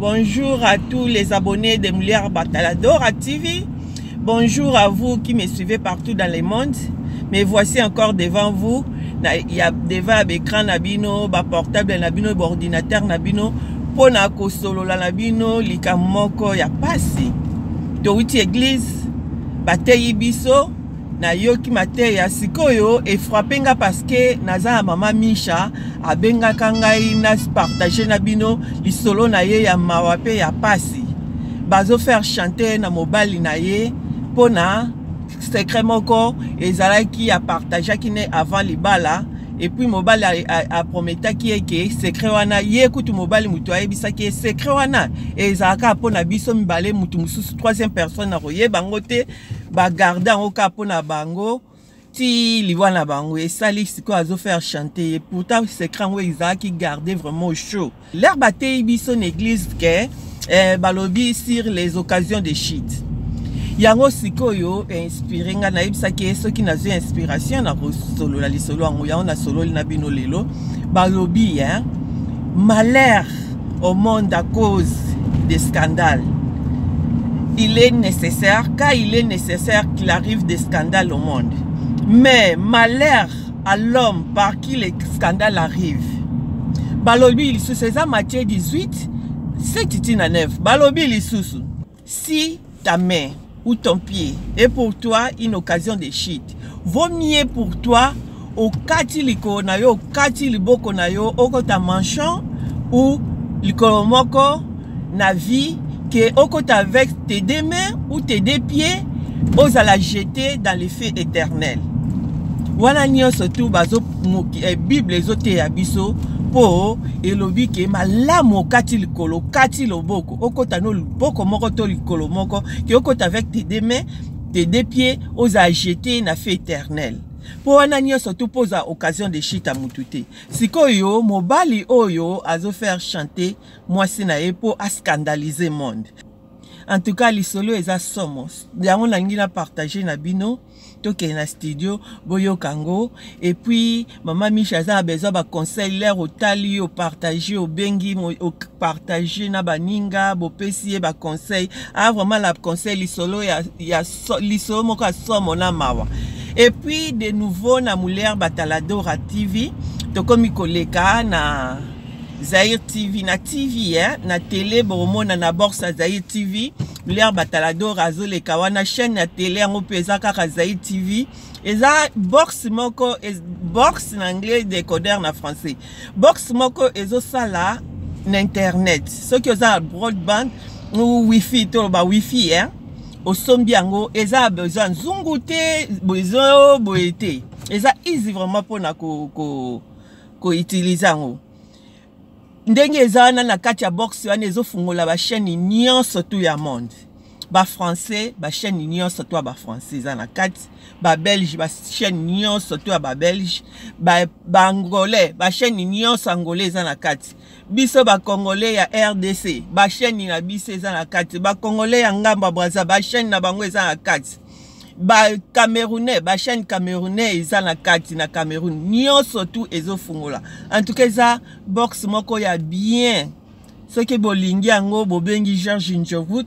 Bonjour à tous les abonnés de Moulière Bataladora TV. Bonjour à vous qui me suivez partout dans le monde. Mais voici encore devant vous, il y a devant l'écran na bino, ba portable na bino, ba ordinateur na bino, pona kosolola na bino likambo moko ya pasi. Towuti église, bateyi biso, nayoki mateya sikoyo efrape nga parce que naza na mama Misha abengaka ngai na partage na bino lisolo na ye ya mawa pe ya pasi. Bazo faire chanter na mobali na ye pona secret moko ezalaki apartageaki ne avant libala et puis mobali aprometaki ye ke secret wana ye kutu mobali moto ayebisaki ye secret wana ezalaka mpo na biso mibale, moto mosusu troisième personne akoyeba yango te, bagarde yango kaka mpo na bango ti liwa na bango esali. Sikoyo azo faire chanter ye, pourtant secret yango ezalaki garde vraiment au chaud. L'heure bateyi biso na église ke balobi sur les occasions de chute, yango sikoyo inspire nga. Nayebisaki ye soki nazwi inspiration na kosolola lisolo yango, yango nasololi na bino lelo. Balobi hein, malheur au monde à cause des scandales. Il est nécessaire, car il est nécessaire qu'il arrive des scandales au monde, mais malheur à l'homme par qui les scandales arrivent. Balobi lisusu, eza Matthieu 18 7 tina 9, balobi lisusu: si ta main ou ton pied est pour toi une occasion de chute, vaut mieux pour toi okati likolo na yo, okati liboko na yo, okota manchon ou likolo moko na vie, ke okota avec tes deux mains ou tes deux pieds, ozala jeté dans le feu éternel. Wana nyonso tu bazo Bible ezoteya biso mpo elobi ke malamu okati likolo, okati loboko, okota no loboko moko to likolo moko, ke okota avec tes deux mains, tes deux pieds, ozala jeté na feu éternel. Mpo wana nyonso tu mpo ozala occasion de chute ya mutu te. Sikoyo mobali oyo azofaire chanter mwasi na ye mpo ascandaliser monde. En tout cas lisolo eza somo, yango nalingi na partage na bino. Tokende na studio, boyoka yango. Et puis mama Misha aza na besoin baconseil. L'heure otali, opartage, obengi, opartage na baninga, bopesi ye baconseil. Ah, vraiment la conseil lisolo ya lisolo moko ya somo na mawa. Et puis de nouveau na Moulière Bataladora TV, tokomi koleka na Zaire TV, na TV eh, na télé bokomona na box ya Zaire TV, Moulière Bataladora azoleka wana. Chaîne ya télé yango mpe eza kaka Zaire TV, eza box moko, box na anglais, décodeur na français. Box moko ezosala na internet, soki oza na broadband ou wifi, toloba wifi eh, osombi yango, eza besoin nzungu te, besoin boye te, eza easy vraiment mpona koutilize ko yango. Ndenge eza wana na kati ya box wana, ezofungola bachaîne nyonso tu ya monde. Bafrançais, bachaîne nyonso to ya bafrançais eza na kati, babelge, bachaîne nyonso to ya babelge, baangolais, bachaîne nyonso angolais eza na kati, biso bacongolais ya RDC, bachaîne na biso eza na kati, bacongolais ya ngambo ya Braza, bachaîne na bango eza na kati, bacamerounais, bachaîne camerounais eza na kati na Cameroun, nyonso tu ezofungola. En tout cas eza box moko ya bien. Soki bolingi yango, bobengi George Njovu,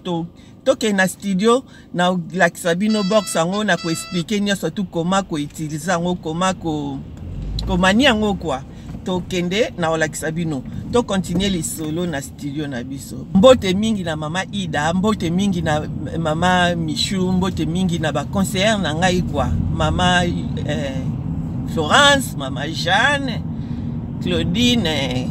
tokende na studio, nalakisa bino box yango, na koexplike nyonso tu koma koutilize yango, koma komani yango kwa. Tokende na kolakisa bino, tokontinue lisolo na studio na biso. Mbote mingi na mama Ida, mbote mingi na mama Michu, mbote mingi na baconseillère na ngai kwa, mama Florence, mama Jeanne, Claudine,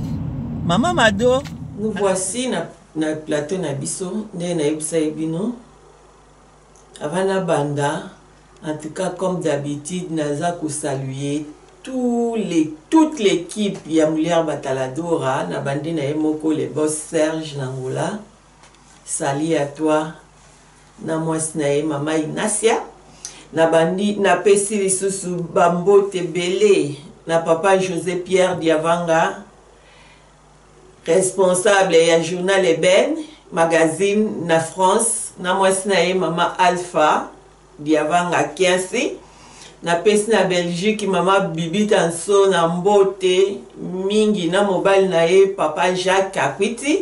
mama Mado. Nous voici na plateau na biso. Ndenge nayebisa ye bino avant nabanda, en tout cas comme d'habitude naza kosaluer toute l'équipe ya Moulière Bataladora, na bandi na ye moko le boss Serge Nangola, sali à toi, na mwasi na ye mama Inasia. Na bandi napesi lisusu bambote ebele na papa José Pierre Diavanga, responsable ya journal Eben magazine na France, na mwasi na ye mama Alpha Diavanga Kiasi. Napesi na Belgique mama Bibita Nso na mbote mingi, na mobali na ye papa Jacques Kakwiti.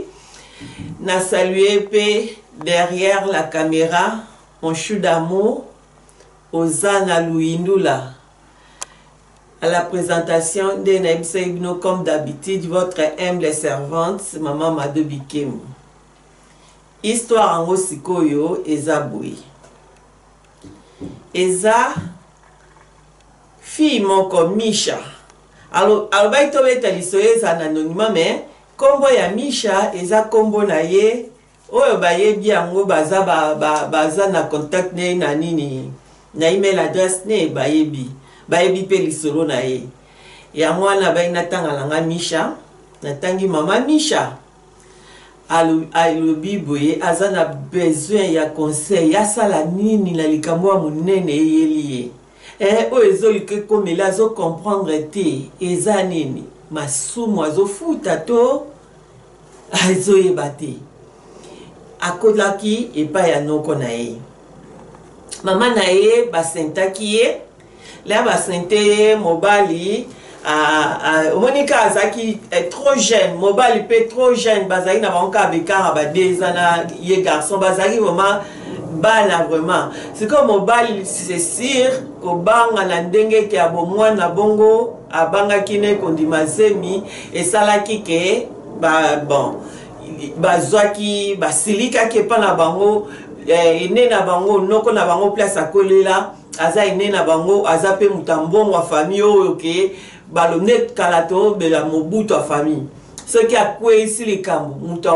Na saluer pe derrière la camera mon chou d'amour Ozana Luyindula. À la présentation nde nayebisaki bino comme d'habitude votre humble servante maman Mado Bikemu. Histoire yango sikoyo eza boye. Eza fille moko Misha alobaki tobeta lisolo ezala na anonymat mais kombo ya Misha eza kombo na ye oyo bayebi yango baza ba, ba, baza na contact ne na nini na email address ne bayebi bayebi mpe lisolo na ye yango wana bai natanga na nga Misha natangi mama Misha alobi boye aza na besoin ya conseil asala nini na likambo ya monene eyeli ye eh, oyo ezolika ekomela azo comprendre te eza nini masumu azofuta to azoyeba te akolaki epai ya noko na ye mama na ye basentaki ye la basente ye mobali omoni kaka azalaki eh, trop jeune mobali mpe trop jeune bazalaki na bango kaka bekara ba deux ans na ye garçon bazalaki vraiment bana vraiment sikoyo mobali c'est sûr kobanga na ndenge ke ya bomwana bongo abangaki ne kondima zemi esalaki ke ba bon bazwaki basilikaki epa na bango eh, ene na bango noko na bango place akolela aza ene na bango aza mpe moto ya mbongo ya famille oyo ke balomne kala tobela mobutu ya famille soki akweisi likambo moto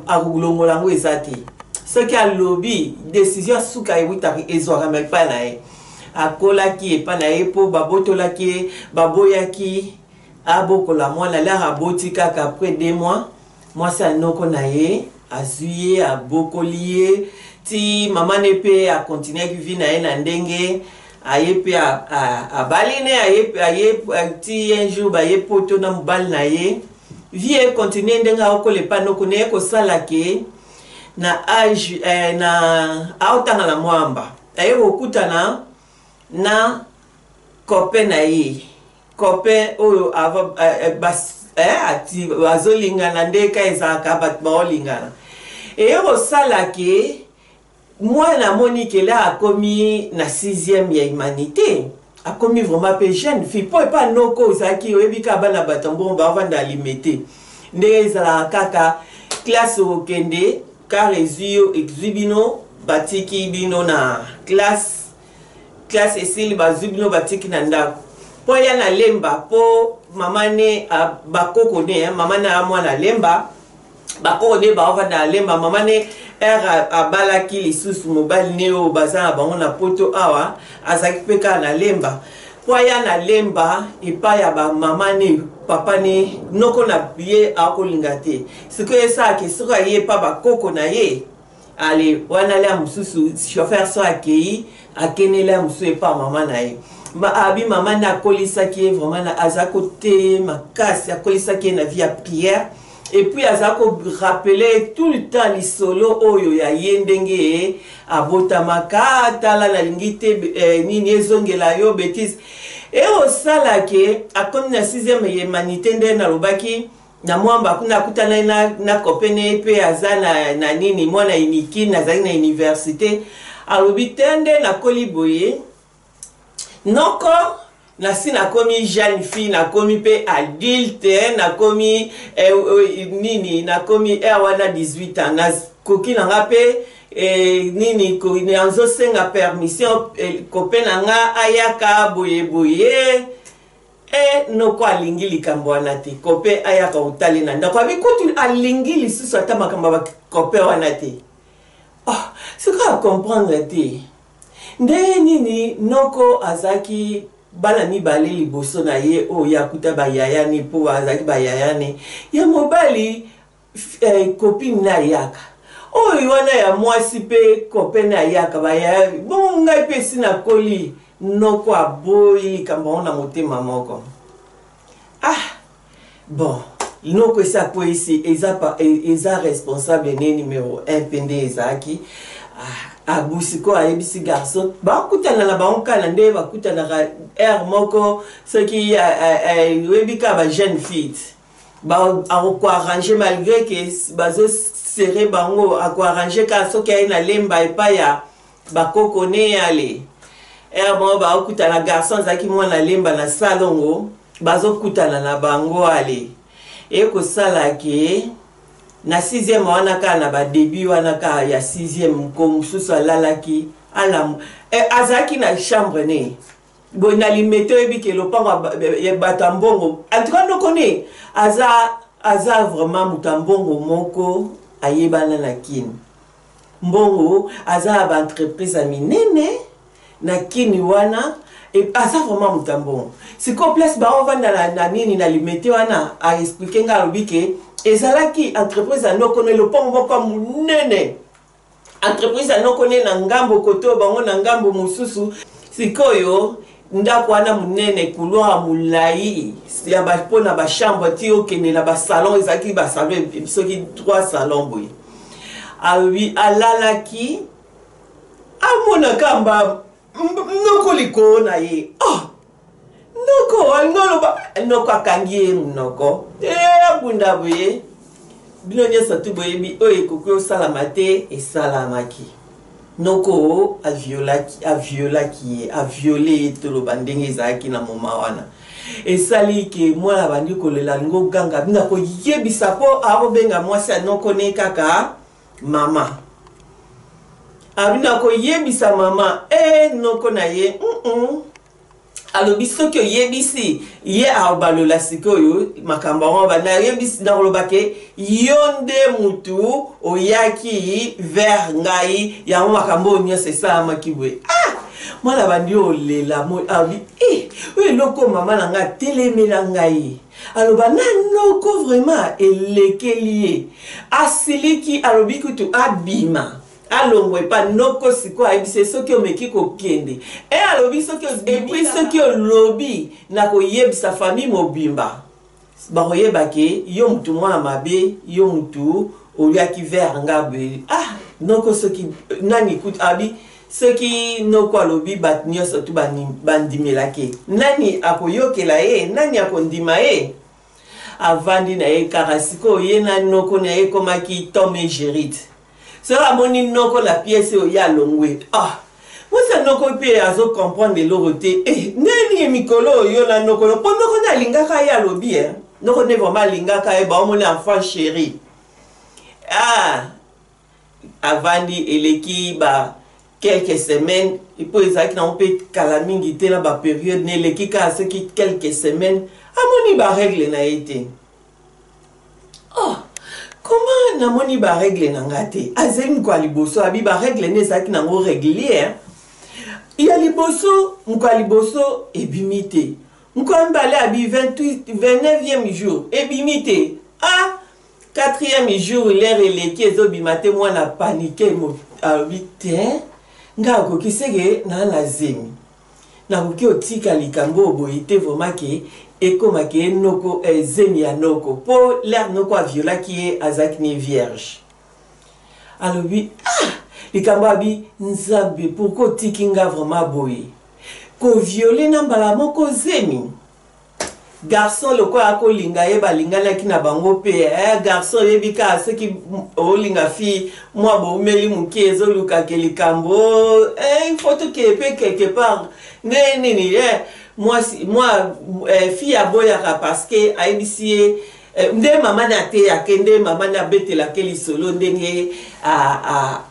akolongola yango eza te soki alobi desizio ya suka ewutaka ezwakama epai na ye akolaki epai na ye mpo babotolaki ye baboyaki abokola mwana lar aboti kaka après deux mois Mwasi ya noko na ye azui ye abokoli ye ti mama ne pe a continuaki vie na ye na ndenge aye pe abali ne aye aye ti un jour baye poto na mobali na ye vie e continue ndenge aokola epa noko na ye kosala ke na age eh, na aotanga na mwamba aye kokutana na copain na ye Copain oyo avant eh, bas, eh, ati bazolingana nde ka ezalaka bato baolingana eye kosala ke mwana amoni ke la akomi na sixième ya humanité akomi vraiment mpe jeune fille mpo epa noko ozalaki oyebi kaka bana bato mbongo bavanda limete ndenge ezalaka kaka classe okokende kar ezwi yo ezwi bino batiki bino na classe Classe esili bazui bino batiki na ndako po aya na lemba po mama ne bakoko ne mama ne mwana lemba bakoko ne baovanda na lemba mama ne ere abalaki lisusu mobali ne oyo baza na bango na poto awa azalaki mpe kaka na lemba po aya na lemba epai ya bamama ne papa ne noko na ye akolinga te sikoyo esalaki soki aye epa bakoko na ye Ale wana lia mosusu chauffeur so akei akeneli ya mosusu epa mama na ye ma abi mama nde akolisaki ye vraiment na aza koteye makasi akolisaki ye na vie ya prière et puis aza ko rappeler tout le temps lisolo oyo ya ye ndenge ye abotamaka tala nalingi te eh, nini ezongela yo betise eosala ke akomi na 6e humanité nde nalobaki na mwamba kuna akutanaki na, na copain na ye mpe aza na, na nini mwana unikin azalaki na université alobi te nde nakoli boye noko nasi nakomi jeune fille nakomi mpe adulte nakomi eh, eh, nini nakomi heure wana 18 ans nakoki na nga mpe eh, nini nazosenga permission eh, copain na nga ayaka boye boye Eh noko alingi likambo wana te copain ayaka kotale na ndako abi kutu alingi lisusu ata makambo ya copain wana te oh, sikoyo acomprendre te ndenge nini noko azalaki bana mibale liboso na ye oyo ye akuta bayayani mpo azalaki bayayani ya mobali eh, copine na ayaka oyo wana ya mwasi mpe copain na ayaka bayaya bongo ngai mpe esi nakoli noko aboyi likambo yango na motema moko ah bon noko esi akweyisi eza, eza responsable ne numero 1 mpe nde ezalaki ah, abusi ko ayebisi garçon bakutana na bango kaka na nde bakutanaka heure moko soki eh, eh, oyebi kaka ba jeune fille ba akoarrange malgré que bazo Serrer bango, ako arranger kaka soki aye na Lemba epai ya bakoko ne ale. Heure moko baokutana, garçon azalaki mwana Lemba na salongo, bazokutana na bango ale. Ekosala ke na sixième wana kaka na ba début wana kaka ya sixième, moko mosusu alalaki alamu eh, azalaki na chambre ne boye na Limete. Oyebi ke lopango ya bato ya mbongo, en tout cas noko ne aza vraiment moto ya mbongo moko ayebana na Kini. Mbongo aza na baentreprise ya minene na Kini wana e, aza vraiment moto ya mbongo. Sikoyo place baovanda na nini na Limete wana, aexpliquer ngai, alobi ke ezalaki entreprise ya noko ne, lopango moko ya monene, entreprise ya noko ne na ngambo kote oyo, bango na ngambo mosusu. Sikoyo ndako wana monene, couloir ya molai ya mpona bachambre ti okende na basalon, ezalaki basalon soki 3 salon boye. Alobi alalaki, amonaka mba noko likolo na ye. Oh, noko alingi oloba, noko akangi ye monoko. E abunda boye, bino nyonso tu boyebi oyo ekoki osalama te, esalamaki. Noko aviolaki, aviolaki ye, avioler ye, toloba ndenge ezalaki na moma wana. Esali ke mwana abandi kolela, alingi oganga bino akoyebisa mpo akobenga mwasi ya noko ne kaka mama. Abino akoyebisa mama e noko na ye Alobi soki oyebisi ye, aobalola sikoyo makambo yango. Nayebisi, nakoloba ke yo nde mutu oyaki vers ngai, yango makambo oyo nyonso esalamaki boye. Ah, mwana bandi olela, alobi e oyo eloko mama na ngai atelemela ngai, aloba na noko, vraiment elekeli ye, asiliki, alobi kutu abima, alongwa epa noko. Sikoyo ayebisi ye soki omeki kokende e, alobi soki et puis soki olobi, nakoyebisa famille mobimba, bakoyeba ke yo mutu mwana mabe, yo mutu oliaki vers nga boye. Ah, noko soki nani kutu abi soki noko alobi, bato nyonso tu bandimelaki, nani akoyokela ye? Nani akondima ye? Avandi na ye kaka. Sikoyo ye na noko na ye ekomaki Tom et Jerry. Soki amoni noko na pièce oyo, ye alongwe. Ah, mwasi noko mpe azocomprendre eloko te. Eh, ndenge mikolo oyo na noko, mpo noko nde alingaka ye, alobi e noko nde vraiment alingaka ye, baomoni enfant chéri. Ah, avandi, eleki ba quelques semaines, mpo ezalaki nango mpe kala mingi te na bapériode na eleki kaka soki quelques semaines, amoni barègle na ye te. Oh, comment namoni barègle na nga te? Azali moko ya liboso, abi barègle nde ezalaki nango régulière. Ya liboso, moko ya liboso ebimi te, moko ya mibale, abi 28, 29e jour ebimi te. Ah, quatrième jour, l'heure eleki, ezobima te. Mwana paniquer, alobi te, ngai akoki seke naa na zemi, nakoki otika likambo oyo boye te, vraiment ke ekomaki ye noko eh, zemi ya noko, mpo l'heure noko aviolaki ye azalaki ne vierge. Alobi ah, likambo, abi Nzambe, pourquoi otiki nga vraiment boye, kovioler na mbala moko zemi? Garçon lokola akolinga ye, balinganaki na bango mpe eh, garçon oyebi kaka soki olinga fille mwa boumeli moke, ezolukake likambo eh, il faut tokee mpe quelque part nde nini eh, mwasi mwa eh, fille aboyaka parce que ayebisi ye eh, nde mama na ateyake, nde mama na abetelake lisolo ndenge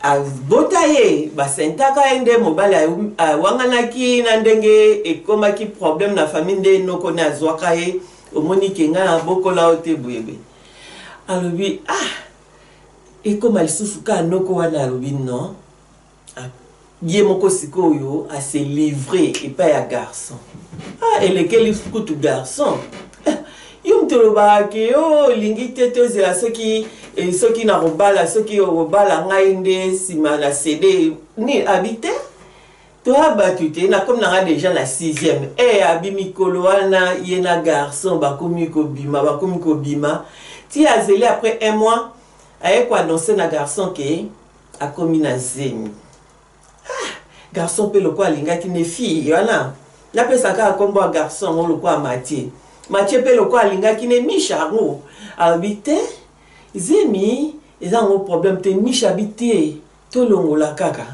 abota ye, basentaka ye, nde mobali awanganaki na ndenge ekomaki problème na famille, nde noko ne azwaka ye, omoni ke ngai nabokola yo te boyebe. Alobi ah, ekóma lisusu kaka noko wana. Alobi non, ye moko sikoyo ase livrer epai ya garçon. Ah, elekeli kutu garçon, yo moto olobaka ke yo olingi te tozela soki eh, soki nakobala, soki okobala ngai nde nsima na cd ni. Abi te, toya bato te, nakomi nanga déjà na sixième e. Abi mikolo wana ye na garçon bakomi kobima, bakomi kobima ti azeli après un mois, aye koannoncer na garçon ke akomi na zemi. Ah, garçon mpe lokola alingaki ne fille wana, napesa kaka nkombo ya garçon yango lokola Matie. Matie mpe lokola alingaki ne Misha yango, alobi te, zemi. Eza yango problème te. Misha abi te, tolongola kaka.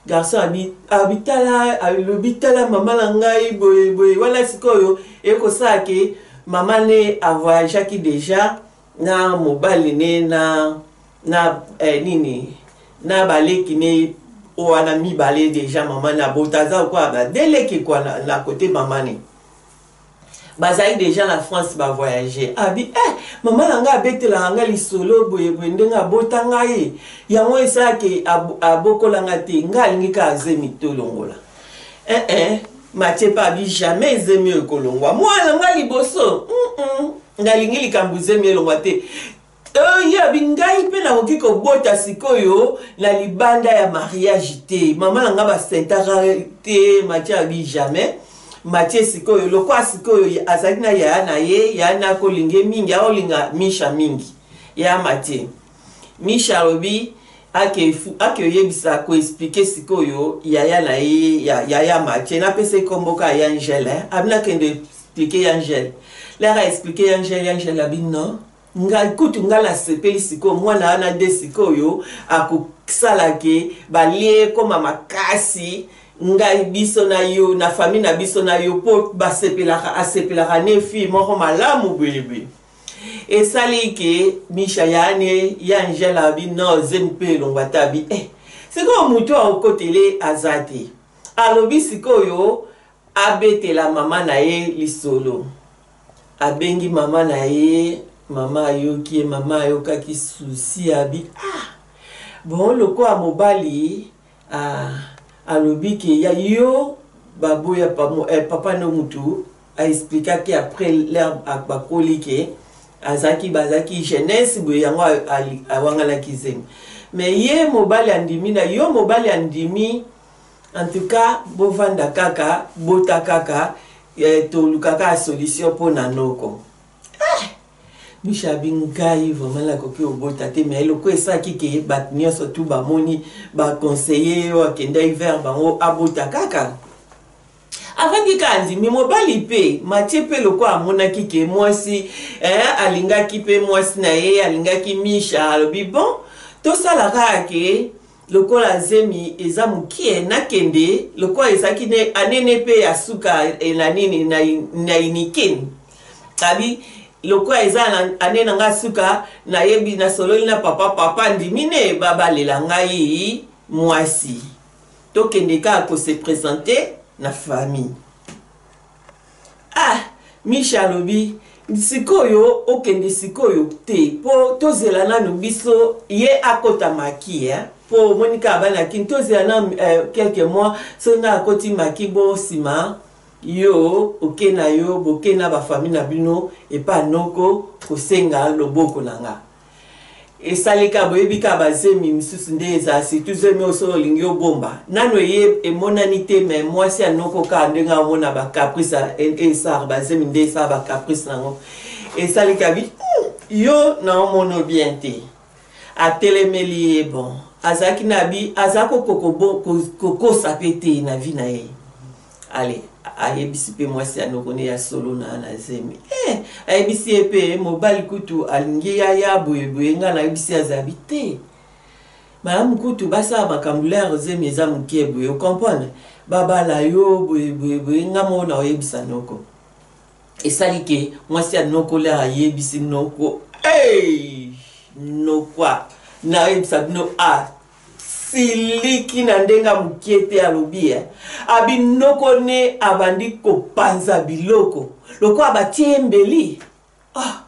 Garçon abi, abi tala, alobi tala mama na ngai boye boye. Wana sikoyo ekosala ke mama ne avoyageaki deja na mobali ne na na eh, nini na baleki ne wana mibale deja mama ne abota aza lokola ba deux leki kwa na, na kote mama ne bazali deja na France ba voyager. Abi eh mama na ngai abetelaka ngai lisolo boye boye ndenge abota ngai yango esalaki abokola ngai te, ngai alingi kaka zemi tolongola. Eh eh Mathieu pe abi jamais zemi oyo ekolongwa mwana na ngai liboso nalingi likambo zemi elongwa te. Ye abi ngai mpe nakoki kobota sikoyo na libanda ya mariage te, mama na ngai basentaka te. Mathieu abi jamais. Mathieu sikoyo lokwa sikoyo azalaki na yaya na ye, yaya na akolinga ye mingi, aolinga Misha mingi ya Mathieu. Misha alobi ake oyebisa koexplike sikoyo yaya na ye, yaya Mathieu, napesa ye kombo kaka ya Angèle, eh? Abi nakende explike ya Angèle. Lere aexplike ya Angèle, ya Angèle abi non, ngai kutu ngai nasepeli sikoyo mwana wana nde sikoyo akosala ke balie ekoma makasi ngai biso na yo na famille na biso na yo po basepelaka asepelaka ne fille moko malamu boye boye. Esali ke Misha yaane ya Angèle abi non zemi pe elongwa te abi eh sikoyo mutu akokotele aza te alobi sikoyo abetela mama na ye lisolo. Abengi mama na ye, mama ayoki ye, mama ayokaki souci abi ah bon lokola mobali ah, alobi ke ya yo baboya papa no mutu a explikaki après leur bakoli ke azalaki bazalaki jeunesse boye yango awanganaki zemi mais ye mobali andimi na yo mobali andimi en tout cas bovanda kaka bota kaka toluka kaka solution mpo na noko. Misha abi ngai vraiment nakoki obota te mais eloko esalaki ke bato nyonso tu bamoni baconseiller oyo akendaki vers bango abota kaka. Avandi kaka andimi mobali mpe Mathieu mpe lokola amonaki ke mwasi alingaki mpe mwasi na ye alingaki Misha alobi bon tosala kaka ke lokola zemi eza mokie nakende lokola ezalaki ne anene mpe ya suka na nini na unikin abi lokola eza na ane na ngai suka nayebi nasololi na papa, papa andimi ne babalela ngai mwasi tokende kaka ko se présenter na famille. Ah Misha alobi sikoyo okende sikoyo te po tozela nanu biso ye akota maki eh? Po omoni kaka bana kini tozela nanu quelques mois soki ngai akoti maki bo nsima yo oke na yo boke na bafamille na bino epa noko kosenga loboko na nga. Esali kaka boyebi kaka bazemi misusu nde ezala surtout zemi oyo soki olingi obomba nanu eye emonani te mais mwasi ya noko kaka ndenge amona ba caprice esala bazemi nde esala ba caprice nango esali kabi yo na omono bien te atelemeli ye bon azalaki na bi aza kokosa pe te na vie na ye. Allez, ayebisi pe mwasi ya noko ne ya solo na na zemi. Ayebisi ye pe mobali kutu alingi ya ya boye boye nga nayebisi azabi te. Malamu kutu basala makambo leur zemi eza mokie boye, o comprendre? Babala yo boye boye boye nga moko na oyebisa noko. Esali ke mwasi ya noko leur ayebisi noko, hey! Nokwa nayebisa bino a siliki na ndenge ya mokie te alobi abi noko ne abandi kopanza biloko lokola batie ye mbeli. Ah,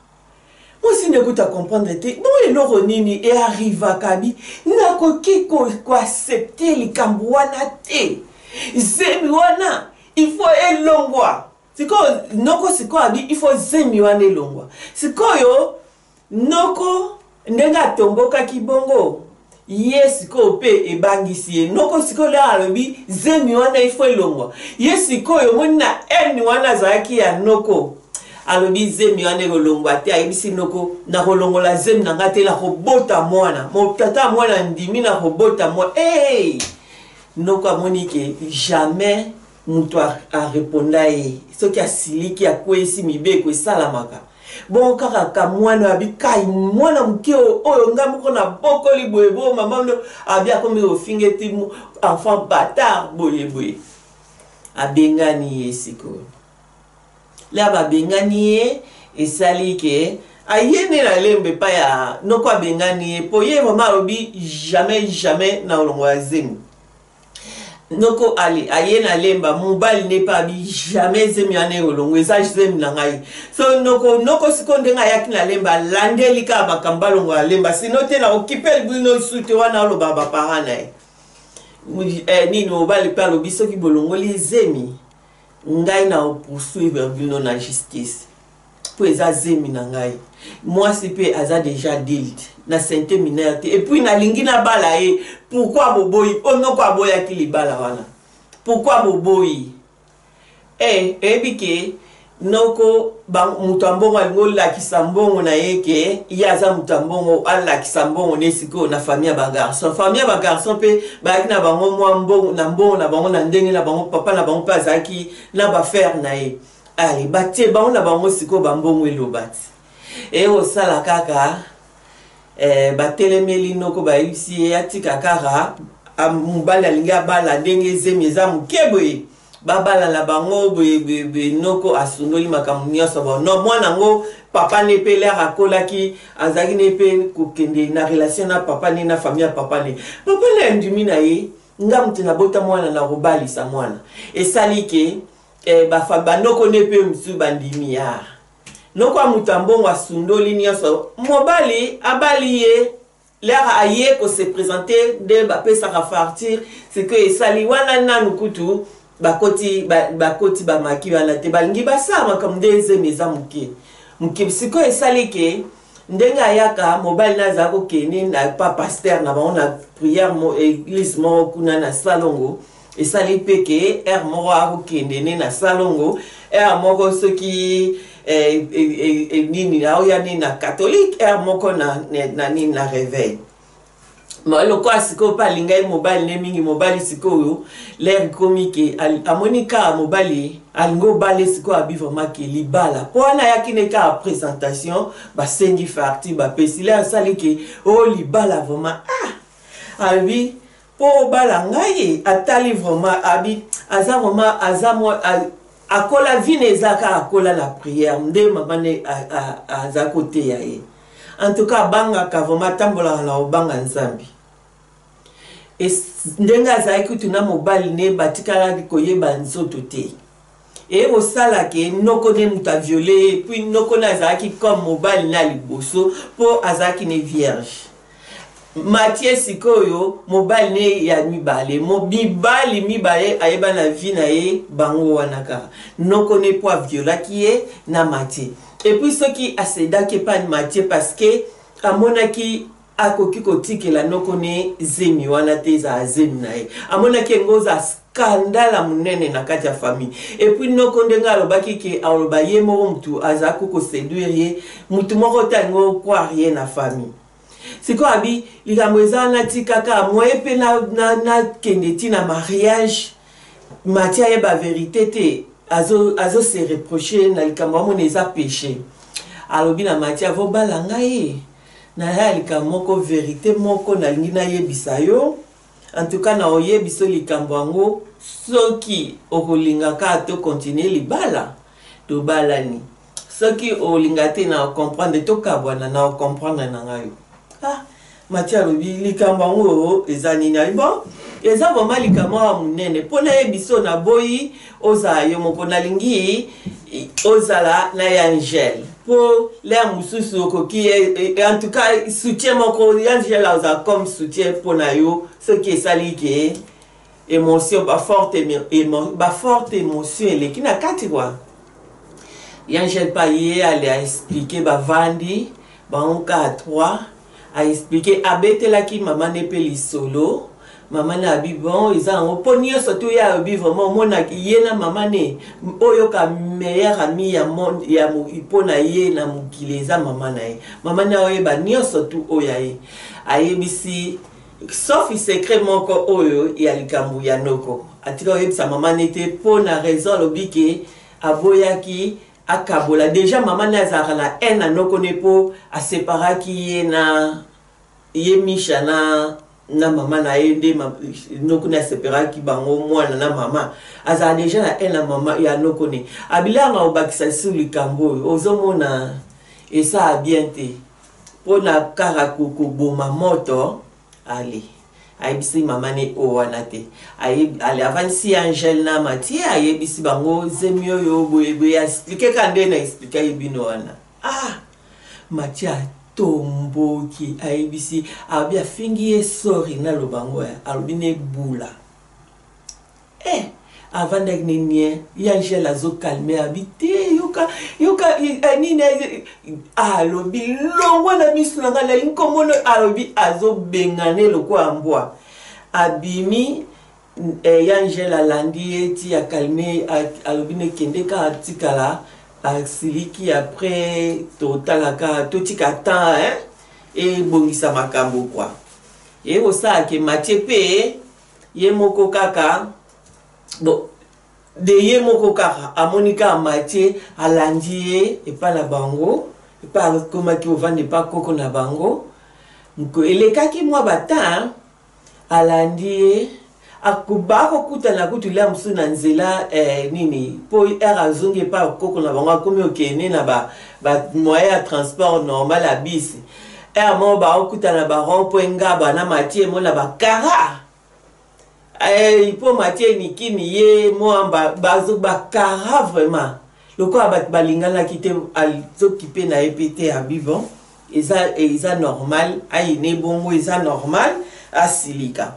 mwasi nde kuta comprendre te bon eloko nini e arrivaka abi nakoki koaccepte likambo wana te, zemi wana il faut elongwa sikoyo. Noko sikoyo abi il faut zemi wana elongwa sikoyo. Noko ndenge atombokaki bongo ye sikoyo pe ebangisi ye. Noko sikoyo lere alobi zemi wana il faut elongwa ye sikoyo omoni na haine wana azalaki ya noko alobi zemi wana ekolongwa te. Ayebisi noko nakolongola zemi na ngai te, nakobota mwana tata ya mwana andimi nakobota mwana. Hey! Noko amoni ke jamais moto areponda ye soki asiliki akweyisi mibeko esalamaka. Bongo kaka ka mwana abi kai mwana moke oyo ngai moko nabokoli boye bo mama no abi akomi kofinga eti enfant batard boye boye. Abengani ye sikoyo. La babengani ye esali ke aye nde na lemba epai ya noko abengani ye po ye vraiment alobi jamais jamais na olongola zemi. Noko ale aye na lemba mobali nde mpe abi jamais zemi wana ekolongo eza zemi na ngai so noko noko sikoyo ndenge ayaki na lemba alandeli kaka makambo alongola lemba sino te na okipe bino lisusu te wana aloba baparent na ye eh, nini mobali mpe alobi soki bolongoli zemi ngai na poursuivre bino na justice mpo eza zemi na ngai mwasi mpe aza deja adulte na sente mineur te epuis nalingi nabala ye pourkui boboyi mpo noko aboyaki libala wana pourkui boboyi e eyebi ke noko moto ya mbongo alingi olakisa mbongo na ye ke ye aza moto ya mbongo alakisa mbongo ne sikoyo na famille ya bagarçon famille ya bagarçon mpe bayaki na bango mwa mbongo na mbongo na bango na ndenge na bango papa na bango mpe azalaki na bafere na ye Ale batie bango na bango sikoyo ba mbongo eloba ti eye kosala kaka eh, batelemeli noko bayebisi ye atika kaka mobali alingi abala ndenge zemi eza moke boye babala na bango boye boye boye noko asundoli makambo nyonso bon no mwana yango papa ne mpe lere akolaki azalaki ne mpe kokende na relation na papa ne na famille ya papa ne papa ne andimi na ye nga moto nabota mwana na kobalisa mwana esali ke Eh, ba ba noko ne pe mosusu bandimi ah. Noko ya moto ya mbongo asundoli nyonso mobali abali ye lere aye ko se presenter nde bapesaka farture sikoyo esali wana nanu kutu bakoti bakoti bamaki wana te balingi basala makambo nde zemi eza moke moke sikoyo esali ke ndenge ayaka mobali na azala kokende na pa pasteur na bango na prière mo eglise moko kuna na salongo esali mpe ke heure moko akokende ne na salongo heure moko soki eh, eh, eh, nini aoya nini na catholique heure moko na, na, na nini na réveil lokola sikoyo mpe alingai mobali nde mingi mobali sikoyo lere ekomi ke amoni kaka mobali alingi obale sikoyo abi vraiment ke libala mpo wana ayaki ne kaka présentation basengi farti bapesi lere asali ke o oh, libala vraiment ah alobi mpo obala ngai atali vraiment abi aza vraiment aza mwa akola vie na eza kaka akola na prière nde mama ne aza koteya ye En tout cas abangaka vraiment atambolaka na kobanga nzambe ndenge azalaki kutu na mobali ne batikalaki koyeba nzoto te eye kosala ke noko nde moto aviole ye puis noko ne azalaki comme mobali na liboso mpo azalaki ne vierge Mathieu sikoyo mobali ne ya mibale mibali mibale ayeba na vie na ye bango wana kaka noko ne po aviolaki ye na Mathieu et puis soki asedaki epai Mathieu parce que amonaki akoki kotikela noko ne zemi wana te ezala zemi na ye amonaki yango oza scandale ya monene na kati ya famille et puis noko ndenge alobaki ke aloba ye moko mutu azalaki koseduire ye mutu moko te alingi okware ye na famille Sikoyo abi likambo eza wana tika kaka moyen pe na na na kende ti na mariage Mathieu ayeba verite te azo azo se reprocher na likambo amona eza peche alobi na Mathieu avo bala ngai naya likambo moko verite moko nalingi nayebisa yo en tout cas na oyebiso likambo yango soki okolinga kaka to continuer libala tobalani Soki olinga te na comprendre tokabwana na comprendre na ngai yo. Ah, Mathieu alobi likambo yango eza nini? Alobi bon, eza vraiment likambo ya monene mpo nayebi so naboyi ozala yo moko, nalingi ozala na ya Angèle mpo lere mosusu okoki en tout cas soutien moko ya Angèle azala comme soutien mpo na yo soki esali ke emotion ba forte emo, ba forte emotion eleki na kati kwa Yangel pa ye ale a expliquer bavandi bango kaka 3 a expliquer abetelaki mama ne mpe lisolo mama ne abi bon eza yango mpo nyonso tu ye alobi vraiment omonaki ye na mama ne oyoka meilleur ami ya monde ya mpo na ye na mokili eza mama na ye mama ne aoyeba nyonso tu oyo ya ye ayebisi Sauf secret moko oyo ya likambo ya noko atika koyebisa mama ne te po na raison alobi ke aboyaki. Akabola dejà mama naye azalaka na haine na noko ne po a separaki ye na ye Misha na na mama na ye nde noko ne aseparaki bango mwana na mama azala dejà na haine na mama ya noko ne abilanga obakisa lisusu likambo oyo ozomona esala bien te mpo na kaka koboma moto. Ale ayebisi mama ne oyo wana te. Ale avandisi Angèle na Mathieu, ayebisi bango zemi oyo boye boye, explique kaka nde na expliquaki bino wana. Ah, Mathieu atomboki, ayebisi alobi afingi ye sorry naloba yango, alobi ne bula. Eh avandaki ne nien ye Angèle azo calme abi te yoka yoka eh, nini eh, alobi longwa na misu na ngai nalingi komona alobi azobengane lokola mbwa abimi eh, ye Angèle alandi ye ti akalme alobi ne kende kaka tikala asiliki après totala kaka totika temps hein ebongisa makambo kwa ekosala ke Mathieu mpe Ye moko kaka bon de ye moko kaka amoni kaka Mathieu alandi ye epa na bango epa akomaki ovanda epa koko na bango elekaki mwa ba temps alandi ye bakokutana kutu lia mosusu na nzela eh, nini mpo ere azongi epa koko na bango akomi okende na ba, ba moyen ya transport normal ya bisi Heure moko bakokutana ba rond point ngaba na Mathieu mona ba kara eh, po Mathieu nikini ye mwamba bazo ba kara vraiment lokola bato balinganaki te azokipe na ye mpe te abi bon eza, eza normal ayine bongo eza normal asilika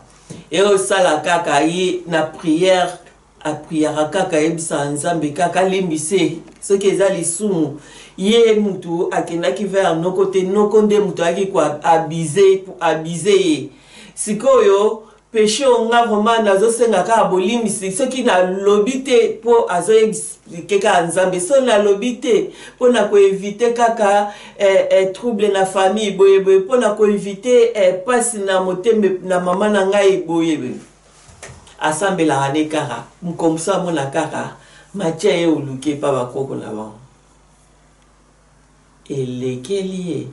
eosala kaka ye na prière A priaka kaka ayebisaka nzambe kaka alimbise soki eza lisumu ye mutu akendaki vers noko te noko nde mutu ayaki ko abuse abuse ye sikoyo peche oyo nga vraiment nazosenga kaka bolimbisi soki nalobi te mpo azo explike kaka nzambe soki nalobi te mpo na koevite kaka eh, eh, trouble na famille boyeboye mpo na koevite eh, mpasi na motema na mama na ngai boyeboye Asambelaka ne kaka comme ça amona kaka Mathieu aye oluki epa ba koko na bango elekeli ye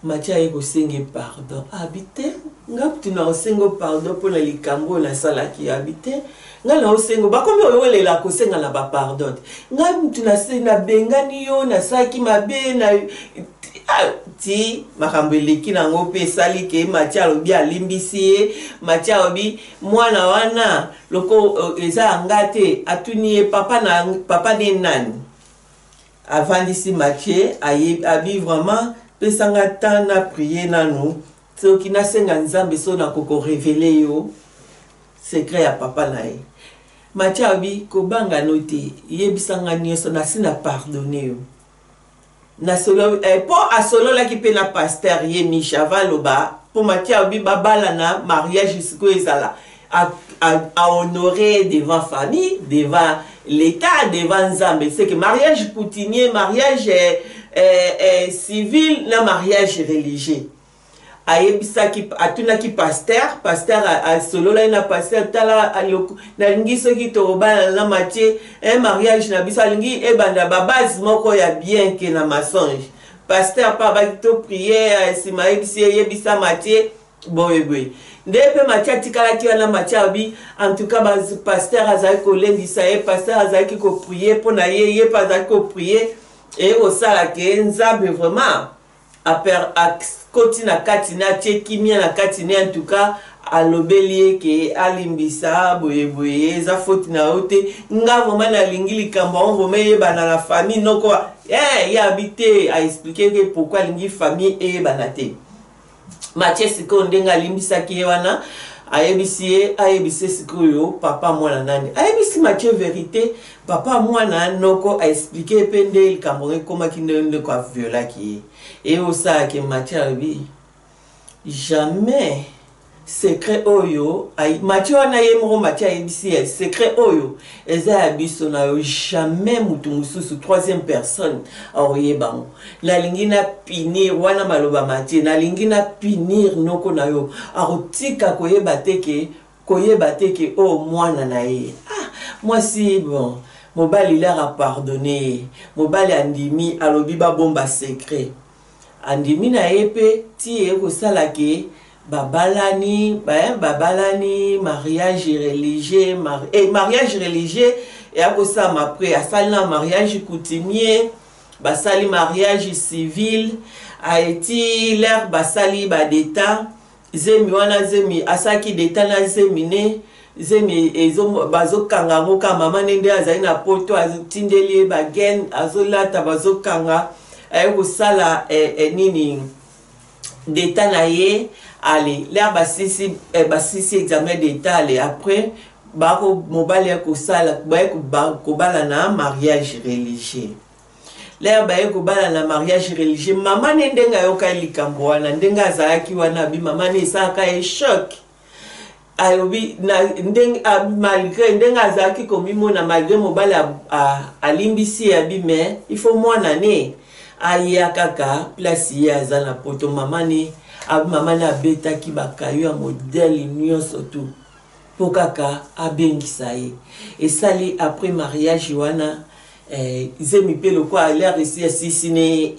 Mathieu aye kosenga ye pardon abi te nga kutu na kosenga pardon mpo na likambo oyo nasalaki yo abi te nga na osenga bakomi owelela kosenga na ba pardon te nga mutu nabengani yo nasalaki mabe na Ah, ti makambo eleki nango mpe esali ke Mathieu alobi alimbisi ye. Mathieu alobi mwana wana loko euh, eza ya nga te, atuni ye papa na papa ne nani? Avandisi Mathieu aye abi vraiment pesa nga temps na prier nanu soki nasenga Nzambe so nakoki ko reveler yo secret ya papa na ye. Mathieu alobi kobanga no te, yebisa nga nioso nasi na pardonner yo. Na solo eh, po asololaki pe na pasteur ye Micha avant aloba po Mathieu alobi babalana mariage sikoyo ezala a, a, a honore devant famille devant l'etat devant Nzambe c'est que mariage coutumier mariage eh, eh, eh, civil na mariage religieux ayebisaki atunaki pasteur pasteur asololaki na pasteur tala nalingi soki tokobalana na Mathieu un mariage na biso alingi ebanda ba base moko ya bien ke na mensonge pasteur pa abaki to prier nsima ayebisi ye yebisa Mathieu boye boye nde mpe Mathieu atikalaki wana Mathieu alobi en tout cas pasteur azalaki kolendisa ye pasteur azalaki koprier mpo na ye ye mpe azalaki koprier eye kosala ke Nzambe vraiment akoti na kati ne atie kimia na kati ne en tout cas alobeli ye ke alimbisa boye boye eza faute na yo te nga vraiment nalingi likambo yango vraiment eyebana na famille noko eh, ye abi te a explique ke pourquoi alingi famille eyebana te Mathieu sikoyo ndenge alimbisaki ye wana ayebisi ye ayebisi ye sikoyo papa mwana nani ayebisi Mathieu verite papa mwana noko a explique ye mpe nde likambo yango ekomaki nde ndeko aviolaki ye eye osalaki Mathieu alobi jamais secret oyo Mathieu wana ye moko Mathieu ayebisi ye secret oyo eza ya biso na yo jamais mutu mosusu troisième personne akoyeba yango nalingi na punir wana maloba Mathieu nalingi na punir noko na yo akotika koyeba te ke koyeba te ke oyo mwana na ye ah mwasi bon Mobali leur a pardonne ye. Mobali andimi alobi babomba secret. Andimi na ye pe ti eye kosala ke babalani eh, babalani mariage religieux mar, eh, mariage religieux eya kosalama après asali na mariage coutumier basali mariage civil eti leur basali ba d'etat zemi wana zemi asalaki deta na zemi ne zemi ezo bazokanga yango kaka mama ne nde azali na poto atindeli ye bagene azolata bazokanga aye kosala eh, eh, nini deta na ye ale lere basisi eh, basisi examen d'etat ale après bako mobali ya kosala baye kobala na mariage religieux Lere baye kobala na mariage religieux, mama ne ndenge ayokaki likambo wana, ndenge azalaki wana, abi mama ne esalaka ye choc. Alobi na ndenge malgré ndenge azalaki komimona malgré mobali alimbisi ye abi mais il faut mwana ne aya kaka place ye aza na poto. Mama ne abi mama ne abetaki bakayo ya modèle nyonso tout mpo kaka abengisa ye. Esali après mariage wana Eh, zemi mpe lokola lere esi asisi ne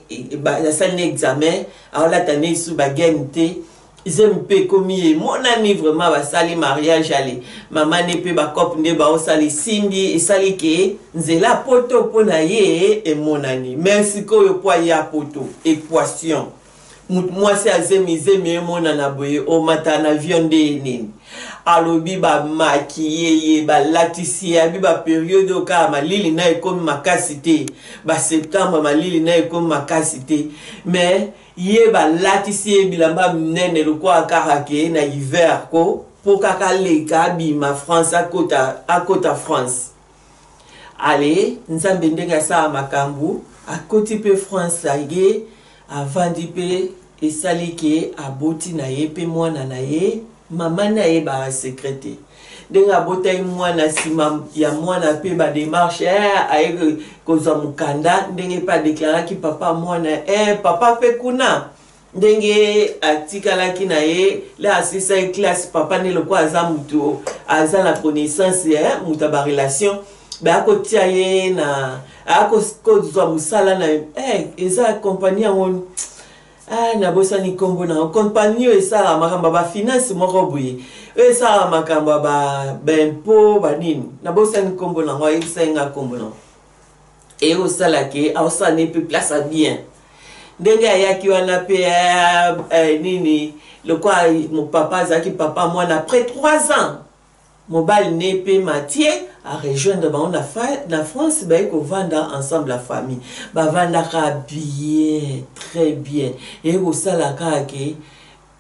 asali ne examen aolata ne lisusu bagene te zemi mpe ekomi emonani vraiment basali mariage ale mama ne mpe bacope nde baosala esimbi esali ke nzela poto mpo na ye emonani mais sikoyo mpo aya poto equation Mutu mwasi azemi zemi emonana boye omata na avion nde nini alobi ba maquille ye balatisi ye abi ba periode oyo kaka malili na ekomi makasi te ba septembre malili na ekomi makasi te mais ye balatisi ye bilamba minene lokola kaka ke na hiver ko mpo kaka aleka abima France akota, akota France Ale nzambe ndenge asala makambu akoti pe France aye avandi pe esali ke aboti na ye pe mwana na ye maman ne ayebaka secret te ndenge abotaki mwana sima ya mwana pe ba demarche eh, aye kozwa mukanda ndenge pe adeklaraki papa mwana eh, papa pe kuna ndenge atikalaki na ye le asilisaki classe papa nde lokola aza mutu aza na connaissance eh, mutu ya barelation baya kotia ye na aya kozwa mosala na eh, eza kompani yango ah, nabosani nkombo na yango kompani oyo esalaka makambo ya bafinance moko boye oyo esalaka makambo ya baimpo banini nabosani nkombo na yango ayebisaki nga nkombo na yango eye kosala ke aosala ne mpe place ya bien ndenge ayaki wana mpe eh, eh, nini lokola papa azalaki papa mwana après 3 ans mobali ne mpe matie arejoindre bango na, na france baye kovanda ensemble la famille bavandaka bien très bien eye kosala kaka ke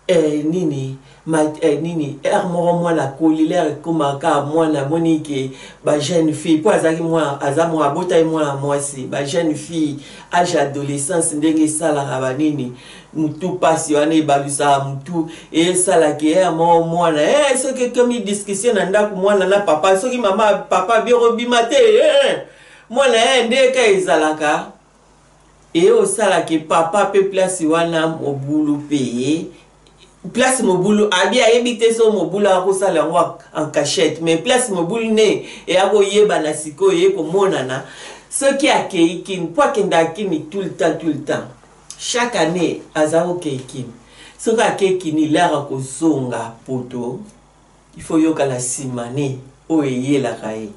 Eh nini ma eh, nini heure moko mwana akoli lere ekoma kaka mwana amoni ke ba jeune fille mpo azalaki mwana aza mwana abotaki mwana mwasi ba jeune fille age adolescence ndenge esalaka banini mutu mpasi wana ebalusaka mutu esalaka heure moko mwana eh, soki ekomi discussion na ndako mwana na papa soki mama papa biokobima te eh, mwana eh, nde ka ezalaka Eye osala ke papa pe place wana mobulu pe place mobulu abi ayebi te so mobulu akosala yango en cachette mais place mobulu ne eya koyebana sikoyo eye komonana soki akei kini mpo akendaka kini tout le temps tout le temps chaque année aza kokei kini soki akei kini lere akozonga poto il faut yoka na nsima ne oyo eyelaka ye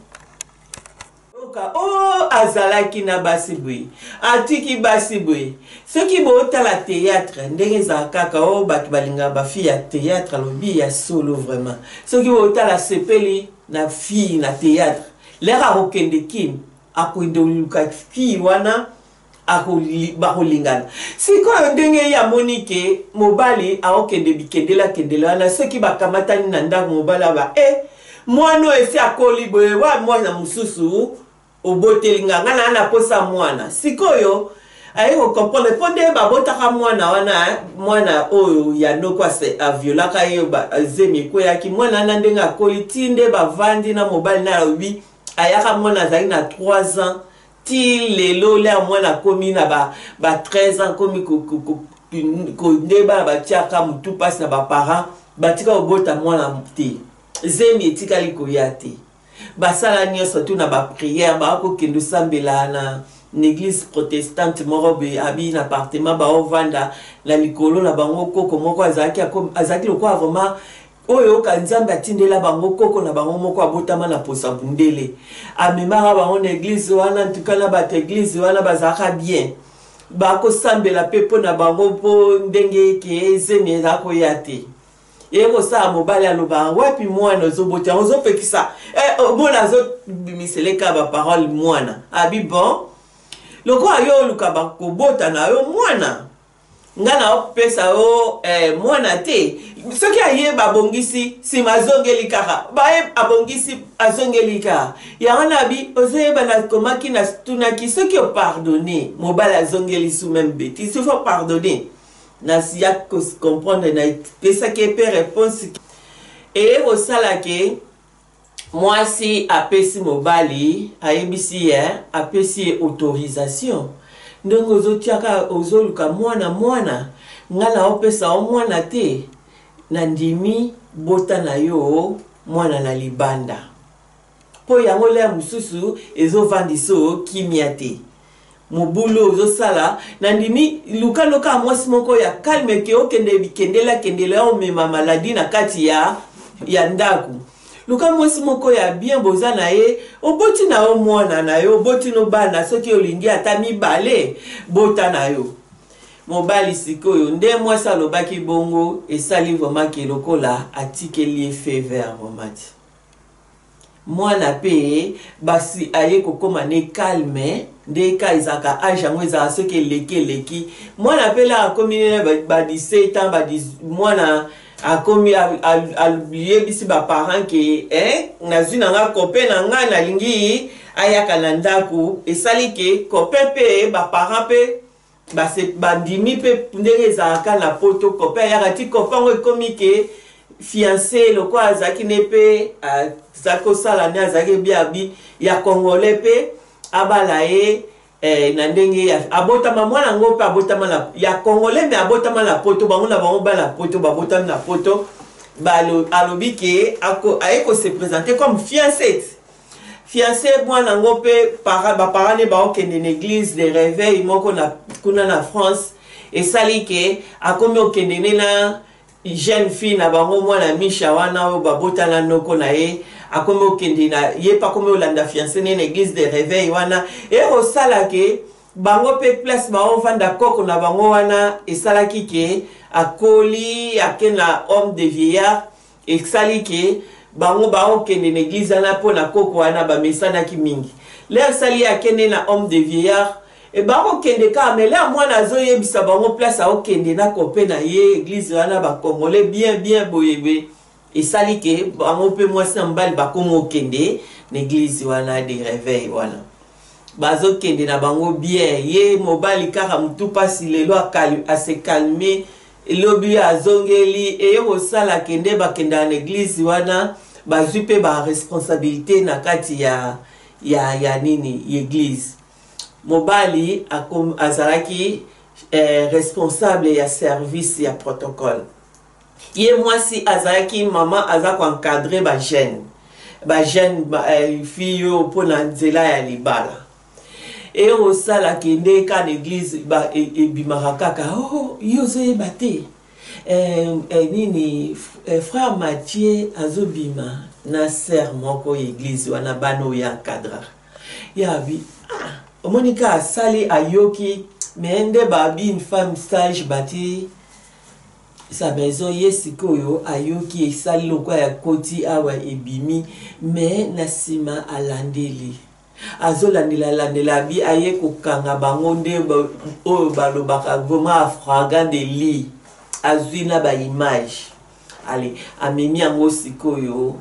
Yoka oh azalaki na basi boye atiki basi boye soki botala theatre ndenge ezala kaka oh bato balingaka ba fille ya theatre alobi ya solo vraiment soki botala sepeli na fille na theatre lere akokende kin akokende koluka fille wana bakolingana sikoyo ndenge ye amoni ke mobali aokende bikendela kendela wana soki bakamatani na ndako mobali aba e eh, mwana oyo esi akoli boye wa mwana mosusu oboteli nga nga naa na posa mwana sikoyo aye kocomprendre mpo nde babotaka mwana wana mwana oyo ya noko aviolaka ye zemi ekweyaki mwana wana ndenge akoli ti nde bavandi na mobali na alobi ayaka mwana azali na 3 ans Ti lelo lere mwana akomi na ba, ba 13 ans akomi ko, nde bana batiaka mutu pasi na ba parents batika kobota mwana te zemi etikali koya te. Basala nyonso tu na ba prière, bakokende osambela na église protestante moko boye. Abi na appartement baovanda na likolo na bango, koko moko azalaki lokola vraiment oyo oyoka Nzambe atindela bango. Koko na bango moko abotama na posa bundele, amemaka bango na église wana. Ntuka na bato église wana bazalaka bien, bakosambela mpe mpo na bango, mpo ndenge eke zemi eza koya te. Ye kosala mobali alobaka: "Wapi mwana ozobota yango? Ozopekisa mwana, azobimiseleka baparole." Mwana abi: "Bon, lokola yo oluka bakobota na yo mwana, nga na opesa yo mwana te." Soki aye, babongisi, nsima azongeli kaka, baye, abongisi, azongeli kaka. Yango na bi ozoyeba, nakomaki, natunaki soki opardonner mobali azongeli su même bêtise. Il faut pardonner. Nasiya comprendre, napesaki ye mpe réponse. Eye kosala ke mwasi apesi mobali, ayebisi ye, apesi ye autorisation: "Ndenge ozotiaka, ozoluka mwana, mwana, ngai na opesa yo mwana te. Nandimi, bota na yo mwana na libanda, mpo yango leya mosusu ezovandisa o kimia te, mobulu ozosala. Nandimi, luka loka mwasi moko ya calme, ke okende bikendela kendela, omema maladi na kati ya ndako. Luka mwasi moko ya bien, boza na ye, oboti na yo mwana na yo, oboti no bana, soki olingi ata mibale, bota na yo." Mobali sikoyo, nde mwasi alobaki bongo, esali vraiment ke lokola atikeli ye faveur vraiment ti mwana mpe basi aye kokóma ne calme. Nde ka ezalaka âge yango, ezalaka soki eleki eleki. Mwana mpe la akomi nene ba 17 ans, ba mwana akomi, ayebisi baparent ke nazwi na nga copain na ngai, nalingi ayaka na ndako. Esali ke copain mpe baparent mpe bandimi mpe. Ndenge ezalaka na Poto, copain ayaka ti copain yango ekomi ke fiancé. Lokola azalaki ne mpe azalaki kosala nde azalaki biabi ya Congolais mpe abala ye na ndenge abotama mwana yango mpe abotama na ya Congolais, mais abotama na Poto. Bango na bango bana Poto, babotami na Poto. Alobi ke aye kose présenter comme fiancé. Fiancé mwana yango mpe baparent ne baokende na église de réveil moko na kuna na France. Esali ke akomi okende ne na jeune fille na bango, mwana Misha wana oyo babotana noko na ye. Akomi okende na ye mpe akomi olanda fiancé ne na église de réveil wana. Ekosala ke bango mpe place baovanda, koko na bango wana, esalaki ke akoli, ake na home de vieillard. Esali ke bango baokende na église wana mpo na koko wana bamesanaki mingi. Lere esali ye akende na home de vieillard, e bakokende kaka, mais lere mwana azoyebisa bango place aokende na copain na ye, église wana, bacongolais bien bien boyeboye. Esali ke bango mpe mwasi na mobali bakómi okende na église wana de réveil wana. Bazokende na bango bien. Ye mobali kaka motu mpasi, lelo ase calmer, elobi azongeli. Eye kosala kende bakendaka na église wana, bazwi mpe baresponsabilité na kati ya nini, église. Mobali azalaki responsable ya service ya protocole. Ye mwasi azalaki mama, aza koencadrer bajeune fille oyo mpona nzela ya libala. Eye kosala kende ka na église ebimaka kaka: "Oh, yo ozoyeba te, nini, frère Mathieu azobima na sœur moko ya église wana, bana oyo encadrer." Yabi: "Ah, omoni ka." Asali, ayoki, mais nde babi une femme sage bâtit sa maison. Ye sikoyo ayoki, esali lokwa ya koti awa ebimi, mais na nsima alandeli, azolandela, alandela, abi aye kokanga bango nde oyo balobaka vraiment flagrant délit. Azwi na baimage, ale amemi yango. Sikoyo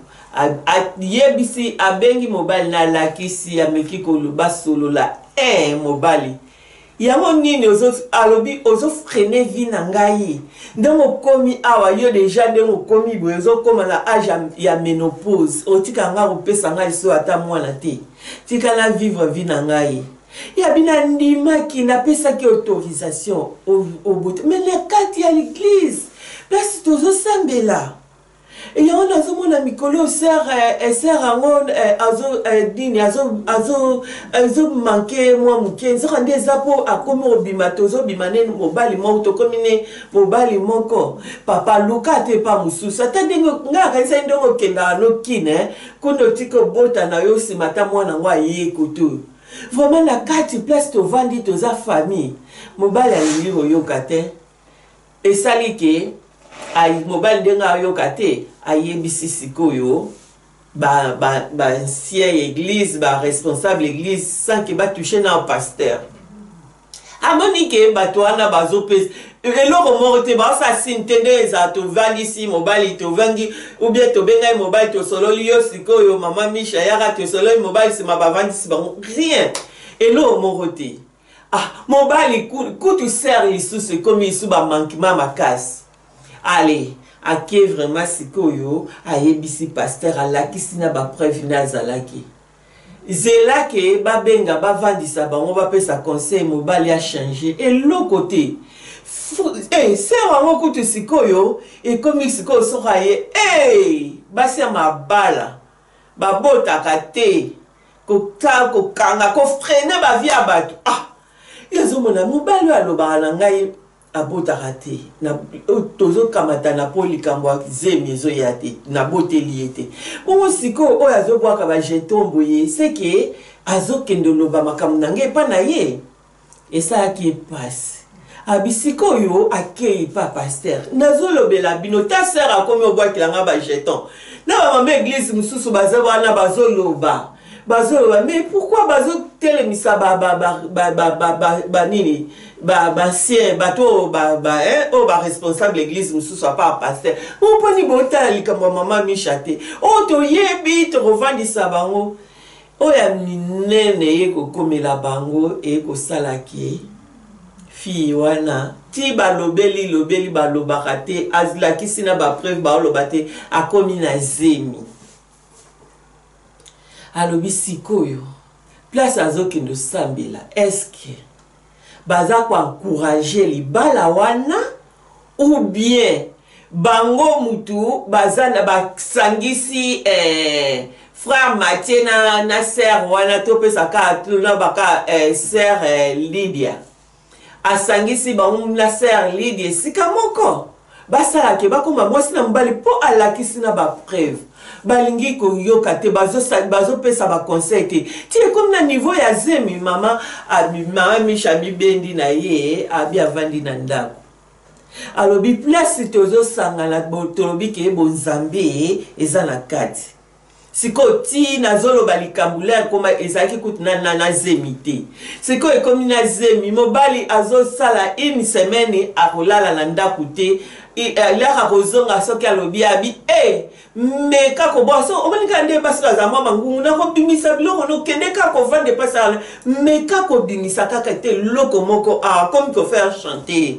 ayebisi, abengi mobali na alakisi, ameki koloba, solola. Mobali yango nini alobi: "Ozofreiner vie na ngai ndenge okomi awa. Yo déjà ndenge okomi boye, ozokóma na âge ya ménopause. Otika ngai, kopesa ngai so ata mwana te. Tika na vivre vie na ngai." Yabi: "Nandimaki, napesaki autorisation obota, mais na kati ya l'église, place tozosambela." Yango nazomona mikolo sœur sœur yango azo nini azo manque mwa moke, nzoka nde eza mpo akomi kobima, tozobima ne mobali moko, tokomi ne mobali moko. Papa, luka te epa mosusu, ata ndenge ngai akanisaki ndenge okendaka nokine kuna, otika obota na yo nsima, ata mwana yango aye kutu vraiment na kati place tovandi, toza famille. Mobali alingi koyoka te. Esali ke mobali ndenge ayoka te, ayebisi sikoyo baancien ba église, baresponsable église, sans ke batouche na pasteur. Amoni ke bato wana bazopesa eloko moko te, baosala signe te. Nde ezala tovandisi mobali, tovangi ou bien tobengai mobali, tosololi yo sikoyo, mama Misha yaka, tosololi mobali, nsima bavandisi bango, rien, eloko moko te. Ah, mobali kutu sœur lisusu ekomi lisusu bamanquement makasi. Ale ake vraiment sikoyo ayebisi pasteur, alakisi na bapreuve nde azalaki zela ke babenga, bavandisa bango, bapesa conseil, mobali achange, eloko te. Sœur yango kutu sikoyo ekomi sikoyo soki aye, hey, basi ya mabala babotaka te, kokanga, kofreiner bavie ya bato. Ah, ye azomona mobali oyo alobaka na ngai abotaka te, tozokamatana mpo likambo ya zemi ezoya te, naboteli ye te. Bongo sikoyo oyo azobwaka bajeton boye, seke azokende oloba makambo na ngai epa na ye. Esalaki epasi. Abi sikoyo akei pa pasteur, nazolobela bino ta sœur akomi obwakela nga bajeton na bamama église mosusu baza wana, bazoloba, bazoloba. Mais pourquoi bazotelemisa banini, baancien, bato oyo baresponsable église mosusu apa pasteur? Mponi botala likambo ya mama Misha te? Oyo toyebi, tokovandisa bango. Oyo ya minene eye kokomela bango, eye kosalaki fille wana ti balobeli lobeli, balobaka te, alakisi na bapreuve, baoloba te, akomi na zemi. Alobi sikoyo place azokende osambela, est-ce baza koencourager libala wana ou bien bango mutu baza na basangisi frère Mathieu na sœur wana, topesa kaka na baka sœur Lydia, asangisi bango na sœur Lydia esika moko, basalaka bakóma mwasi na mobali, mpo alakisi na bapreuve, balingi koyoka te, bazopesa baconseil te, ti ekomi na niveau ya zemi. Mama Misha amibendi na ye, abi avandi na ndako, alobi place tozosangana, tolobi ke bonzambe eza na kati. Sikoyo ti nazoloba likambo lere koma ezalaki kutu na zemi te, sikoyo ekomi na zemi. Mobali azosala une semaine akolala na ndako te. Lere akozonga, soki alobi, abi e meka koboa so, omoni kaka nde basi bazala mwa mangungu, nakobimisa biloko, nokende kaka kovanda epasi, meka kobimisa kaka te eloko moko akomi kofaire chanter,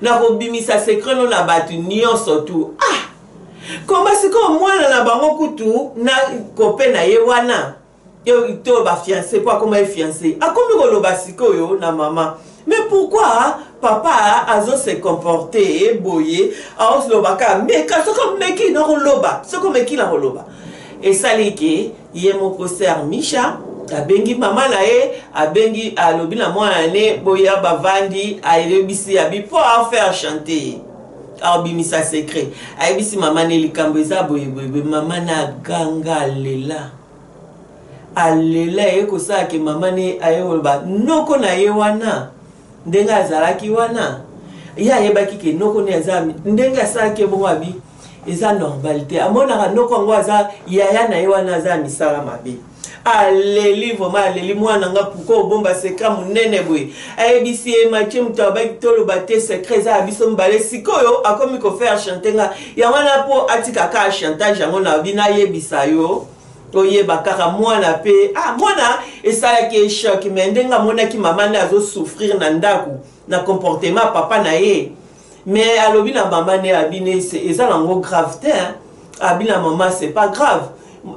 nakobimisa secret no na bato nyonso tu. Ah, koma sikoyo mwana na bango kutu na kope na ye wana to bafiancé, mpo akoma ye fiancé, akomi koloba sikoyo na mama: mais pourquoi papa azo se comporter boye? Aoloba kaka meka, soki omeki nakoloba, soki omeki nakoloba. Esali ke ye moko sœur Misha abengi mama na ye, abengi, alobi na mwana ne boya, bavandi, ayebisi, abi mpo afaire chanter ye, abimisa secret. Ayebisi mama ne likambo eza boyeboyeboye. Mama na aganga, alela, alela. Eye kosala ke mama ne aye koloba noko na ye wana ndenge azalaki wana, ye ayebaki ke noko ne aza ndenge asalaki ebongo. Abi eza normal te, amonaka noko yango aza yaya na ye wana, aza ya misala mabe. Aleli vraiment, aleli: mwana nga, pourquoi obomba secret monene boye? Ayebisi ye Matie moto abaki toloba te, secret eza ya biso mibale. Sikoyo akomi kofaire chanter nga, yango wana mpo atika kaka chantage yango. Na bino ayebisa yo, toyeba kaka mwana mpe. Ah, mwana esalaki ye choc, mais ndenge amonaki mama nde azosouffrir na ndako na comportement papa na ye, mais alobi na mama ne, abine eza nango grave te. Abi na mama c'est pas grave,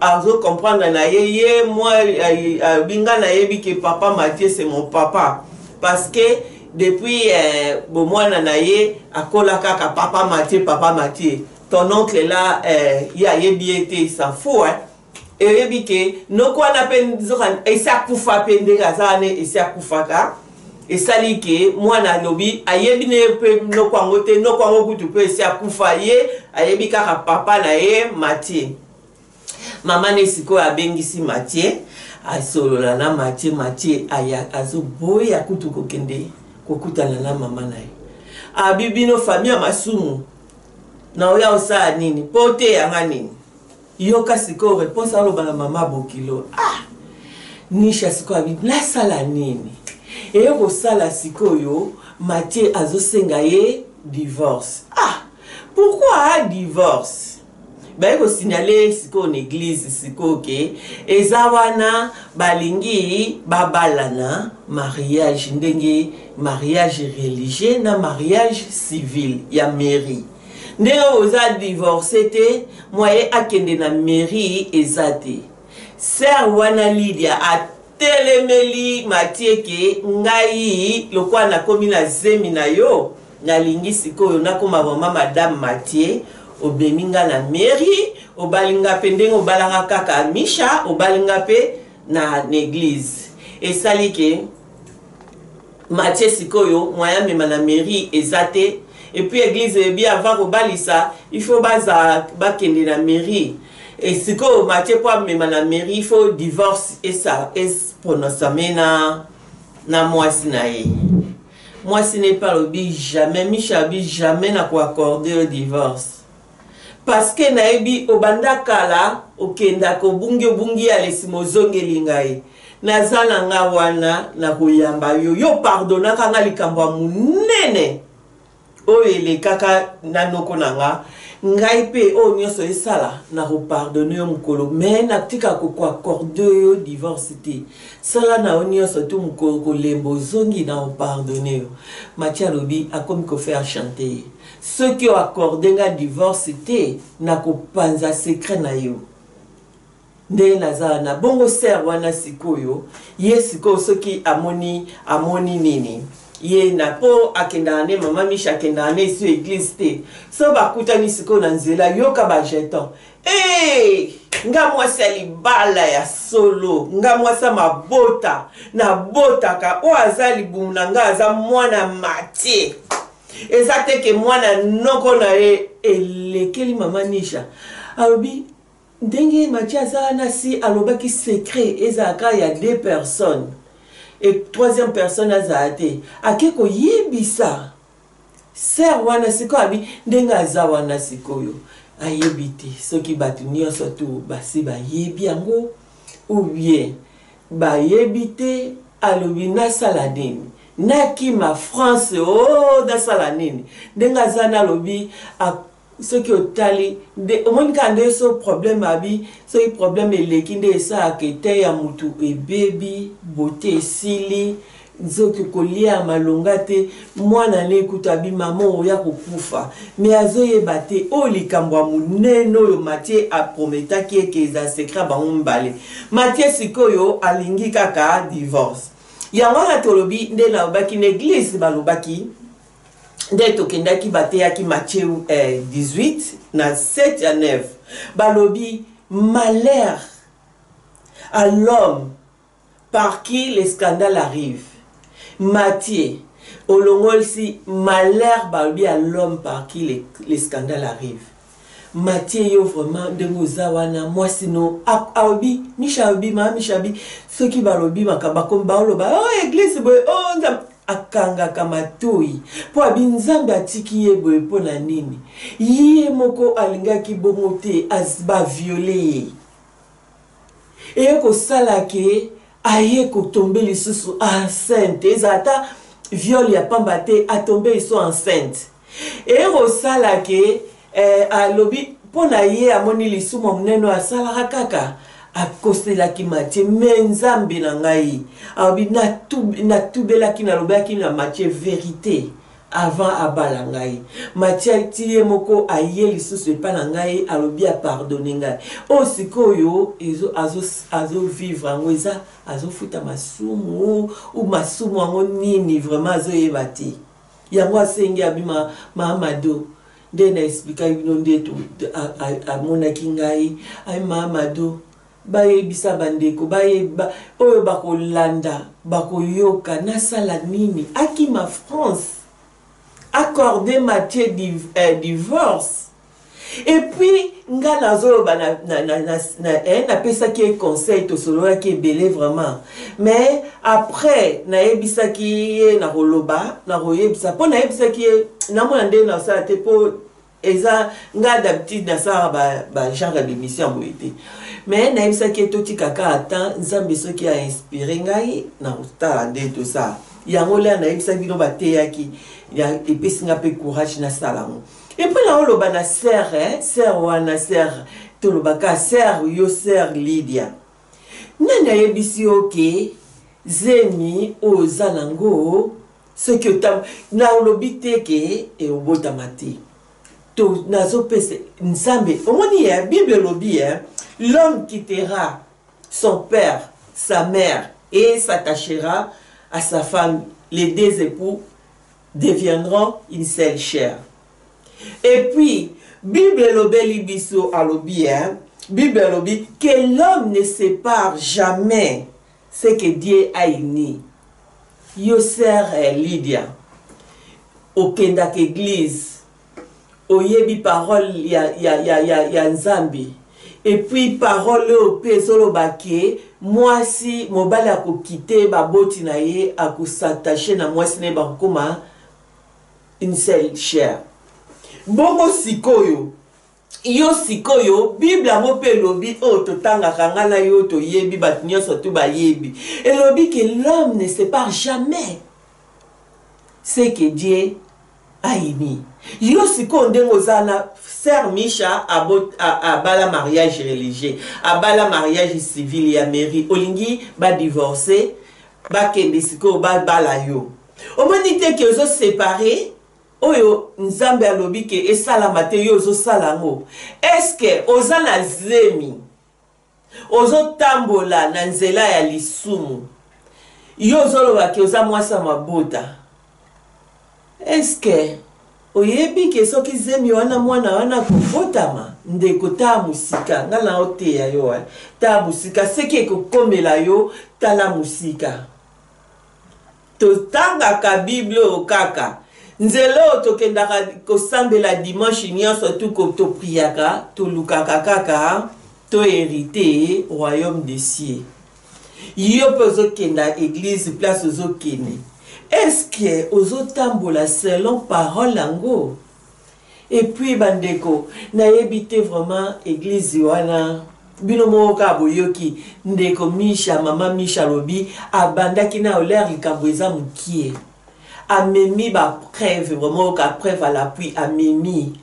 azocomprendre na ye. Ye mwa alobi nga nayebi ke papa Mathieu c'est mon papa, parce que depuis bomwana na ye akola kaka papa Mathieu, papa Mathieu. Ton oncle là, eh, ye ayebi ye te, il s'en fout, hein. Eyebi ke noko wana mpe nzoka esi akufa mpe ndenge aza wana esi akufaka. Esali ke mwana alobi ayebi ne mpe noko yango te, noko yango kutu mpe esi akufa, ye ayebi kaka papa na ye Mathieu. Mama ne sikoyo abengisi Mathieu, asolola na Mathieu. Mathieu aya azoboya kutu kokende kokutana na mama na ye. Abi bino famille ya masumu, na oya osala nini mpo te yanga nini? Yoka sikoyo réponse aloba na mama bokilo. Ah, Nisha sikoyo abi nasala nini? Eye kosala sikoyo Mathieu azosenga ye divorce. Ah, pourquoi divorce? Baye kosignale sikoyo na église sikoyo ke eza wana balingi babalana mariage ndenge mariage religieux na mariage civil ya mairie. Ndenge oza divorce te, moye akende na mairie eza te. Sœur wana Lydia atelemeli Mathieu ke ngai lokola nakomi na zemi na yo, nalingi sikoyo nakoma vraiment madame Mathieu, obemi nga na mairie, obali nga pe ndenge obalaka kaka Misha, obali nga pe na église. Esali ke Mathieu sikoyo moyen amema na mairie eza te. Et puis église eyebi avant kobalisa il faut baza bakende na mairie. Et sikoyo Mathieu po amema na mairie il faut divorce esa esprononcame na mwasi na ye. Mwasi ne pa alobi jamais, Misha alobi jamais na koaccorde yo divorce. Parce que nayebi obanda kala okendaka obungi obungi ya lesima ozongeli ngai. Naza na nga wana na koyamba yo. Yo pardonaka nga likambo ya monene oyo elekaka na noko na nga. Ngai pe oyo nyonso esala na kopardonne yo mokolo, mais natika kokoaccorde yo divorce te. Sala na yo nyonso tu mokolo kolemba ozongi na kopardonne yo. Mathieu alobi akomi ko faire chanter ye. Soki o accorde nga divorce te, nakopanza secret na yo. Ndenge naza wana bongo sœur wana sikoyo ye sikoyo soki amoni amoni nini ye na po akendaka ne mama Misha akendaka ne esu église te so bakutani sikoyo na nzela yoka ba jeton hey! Nga mwasi ya libala ya solo, nga mwasi ya mabota, nabotaka oyo aza libumu na nga aza mwana Mathieu. Eza te ke mwana noko na ye elekeli mama Nisha alobi ndenge Mathieu aza wana si alobaki secret ezalaka ya deux personnes et troisième personne azala te, ake koyebisa sœur wana sikoyo abi ndenge aza wana sikoyo ayebi te soki bato nyonso tu basi bayebi yango ou bien bayebi te. Alobi nasala nini, nakima France o nasala nini? Ndenge aza na alobi soki otali nde omoni kaka nde so problème abi soki problème eleki nde esalaka ete ya mutu ebebi bote esili nzoto kolia malonga te. Mwana ne kutu abi mama oya kokufa, me azoyeba te oyo likambo ya monene oyo Mathieu aprometaki eke eza secret bango mibale. Mathieu sikoyo alingi kaka divorce. Yango wana tolobi nde nalobaki na église balobaki nde tokendaki bateyaki Matthieu 18 na 7 ya 9 balobi malheur à l'homme par qui le scandale arrive. Mathieu olongolisi malheur balobi à l'homme par qui le scandale arrive. Mathieu yo vraiment ndenge oza wana mwasi no alobi Misha alobi mama Misha alobi soki balobi makambo bakomi baoloba oh église boye oh nzambe akangaka matoi mpo abi nzambe atiki ye boye mpo na nini? Ye moko alingaki bongo te baviole ye eye kosala ke aye kotombe lisusu enceinte, eza ata viol ya pamba te, atombe lisusu enceinte eye kosala ke alobi mpo na ye amoni lisumu monene oyo asalaka kaka akoselaki Mathieu. Me nzambe na ngai alobi natubelaki nalobaki na Mathieu vérité avant abala ngai. Mathieu ti ye moko aye lisusu epa na ngai alobi apardonne ngai. Oyo sikoyo azovivre yango eza azofuta masumu ou masumu yango nini vraiment azoyeba te. Yango asengi abi Mama Mado. Nde na explikaki bino nde amonaki ngai ai Mahamado, bayebisa bandeko bayeba oyo bakolanda bakoyoka nasala nini, akima France, accorde Mathieu divorce. Et puis nga nazoloba na, na, na, na, na, eh, napesaki ye conseil, tosololaki ebele vraiment, mais après nayebisaki ye nakoloba, nakoyebisa mpo nayebisaki ye namona ndenge nasala te, mpo eza nga d'habitude nasalaka ba genre ya d'émission ya boye te, mais nayebisaki ye totika kaka temps Nzambe soki ainspire ngai nakotala nde tosala yango. Lea nayebisaki bino bateyaki, epesi nga mpe courage nasala yango. Et puis naoloba na sœur, eh, sœur wana, sœur tolobaka sœur yo, sœur Lydia, nani ayebisi yo ke zemi oyo oza nango soki otam nalobi te ke eobotama te? To nazopesa Nzambe omoni ye, Bible elobi ye, l'homme quittera son père, sa mère et s'attachera à sa femme, les deux époux deviendront une seule chair. Et puis Bible elobeli biso, alobi hein, Bible elobi que l'homme ne sépare jamais ce que Dieu a uni. Yo sœur Lydia, okendaka église, oyebi parole ya, ya, ya, ya, ya Nzambe. Et puis parole oyo mpe ezoloba ke mwasi mobali akokite baboti na ye, akos'attache na mwasi na ye, bakokoma une seule chair. Bongo sikoyo yo sikoyo Bible yango mpe elobi oyo totangaka, ngai na yo toyebi, bato nyonso tu bayebi, elobi ke l'homme ne sépare jamais ce que Dieu a uni. Yo sikoyo ndenge oza na sœur Misha, abala mariage religieux, abala mariage civil ya mairie, olingi badivorce, bakende sikoyo babala yo, omoni te ke ozosepare oyo Nzambe alobi ke esalama te? Yo ozosala yango, eske oza na zemi, ozotambola na nzela ya lisumu, yo ozoloba ke oza mwasi ya mabota. Eske oyebi ke soki zemi wana, mwana wana akobotama? Ndeko, taa mosika, nga na oteya yo wana, taa mosika, soki ekokomela yo, tala mosika. Totangaka Bible oyo kaka nzela oyo tokendaka kosambela dimanche nyonso, tu topriaka, tolukaka kaka to hériter royaume de cieux. Yo mpe ozokenda église, place ozokende, est-ce ozotambola selon parole yango? Et puis bandeko, nayebi te vraiment église wana, bino moko kaka boyoki ndeko Misha, mama Misha alobi abandaki na olere likambo eza mokie, amemi bapreuve vraiment, oyoka preuve à l'appui, amemi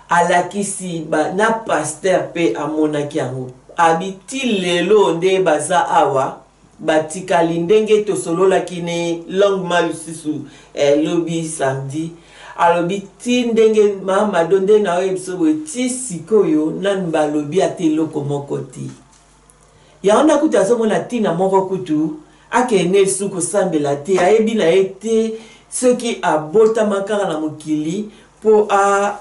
alakisi ba, na pasteur mpe amonaki yango, abi ti lelo nde baza awa batikali. Ndenge tosololaki ne longuement lisusu lobi samedi, alobi ti ndenge Mahamado nde naoyebi biso boye, ti sikoyo nanu balobi ata eloko moko te. Yango na kutu azomona ntina moko kutu akende lisusu kosambela te, ayebi na ye te soki abotama kaka na mokili mpo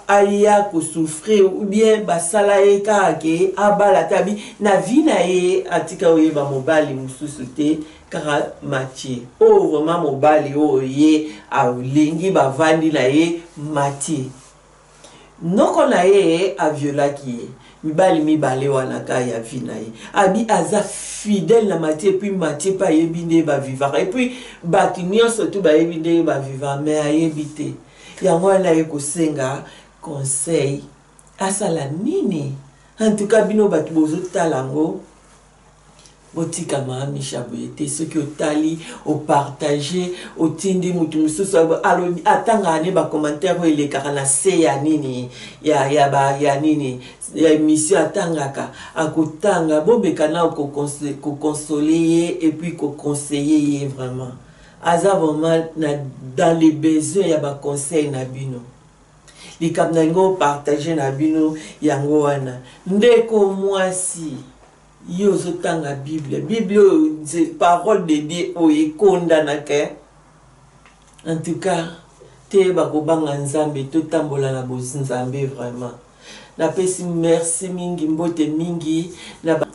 aya kosouffrir ou bien basala ye kaka ke abala te. Abi na vie na ye atika oyeba mobali mosusu te, kaka Mathieu oyo vraiment mobali oyo ye alingi, bavandi na ye. Mathieu, noko na ye aviolaki ye, mibali mibale wana kaka ya vie na ye. Abi aza fidèle na Mathieu, et puis Mathieu mpe ayebi ndenge bavivaka, et puis bato nyonso tu bayebi ndenge bavivaka, mais ayebi te. Yango wana ye kosenga conseil, asala nini? En tout cas bino bato bozotala yango, botika Maamisha boye te. Soki otali, opartage, otindi motu mosusu, alobi atangaka ne bacommentaire oyo elekaka na se ya nini ya, ba, ya nini ya émission, atangaka, akotanga. Bomeka na kokonsole ye et puis koconseiller ye vraiment. Aza vraiment na, dans les besoins ya baconseil na bino. Likambo na yango partage na bino yango wana. Ndeko mwasi, yo ozotanga Bible, Bible oyo parole de Dieu oyo ekondanaka. En tout cas Toyeba kobanga Nzambe, totambola na bonzambe vraiment. Napesi merci mingi, mbote mingi na ba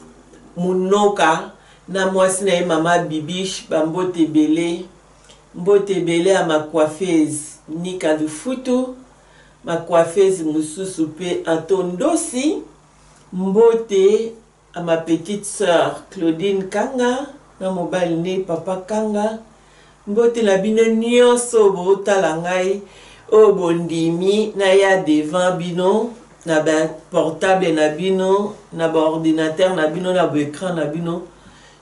Munoka na mwasi na ye mama Bibiche, ba mbote ebele. Mbote ebele ya ma coiffeuse Nika Lufutu, ma coiffeuse mosusu pe Anto Ndosi, mbote à ma petite sœur Claudine Kanga na mobali ne papa Kanga. Mbote na bino nyonso botala ngai oyo bondimi naya devant bino na ba portable na bino na ba ordinateur na bino na ba écran na bino.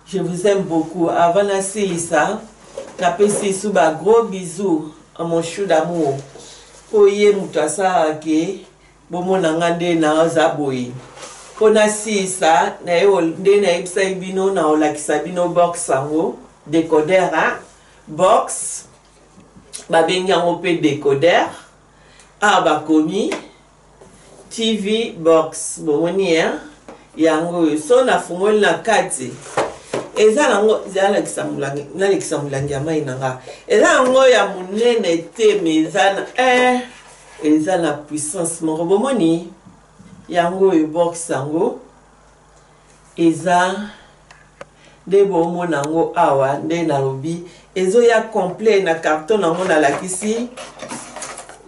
Je vous aime beaucoup. Avant nasilisa, napesi su ba gros bisous à mon chou d'amour po ye moto asalaka ke bomona nga nde naza boye. Mpo nasilisa nde nayebisaki bino na olakisa bino box yango décoder, hein? Box babengi yango mpe décoder. Awa bakomi TV box, bomoni hein? Yango oyo so nafungoli na kati eza nango, nalekisa molangi ya mai na nga. Eza yango ya monene te, mais eza na eza na puissance moko. Bomoni yango oyo, box yango eza nde bomona yango awa. Nde nalobi ezoya complet na carton yango. Nalakisi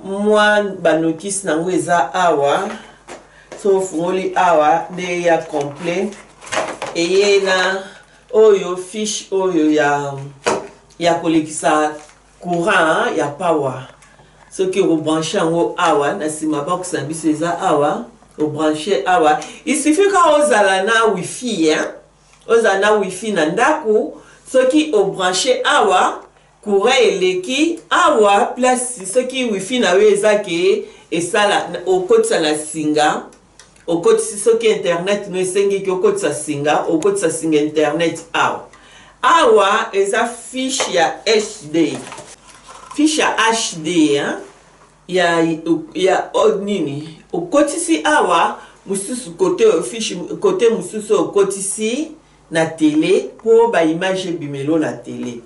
mwa banotice nango eza awa. So ofungoli awa nde ya complet eye na oyo fiche oyo ya kolekisa courant ya power. Soki obranche yango awa na nsima, box na biso eza awa, obranche awa, il suffit kaka ozala na wifi, hein? Ozala na wifi na ndako. Soki obranche awa, courant eleki awa place. Soki wifi na yo eza ke esala, okotisa na singa, okotisi. Soki internet no esengiki okotisa singa, okotisa singa internet awa. Awa eza fiche ya HD, fiche ya HD, hein? Ya o, nini, okotisi awa mosusu kote oyo fiche, kote mosusu okotisi na tele mpo baimage ebimelo na tele.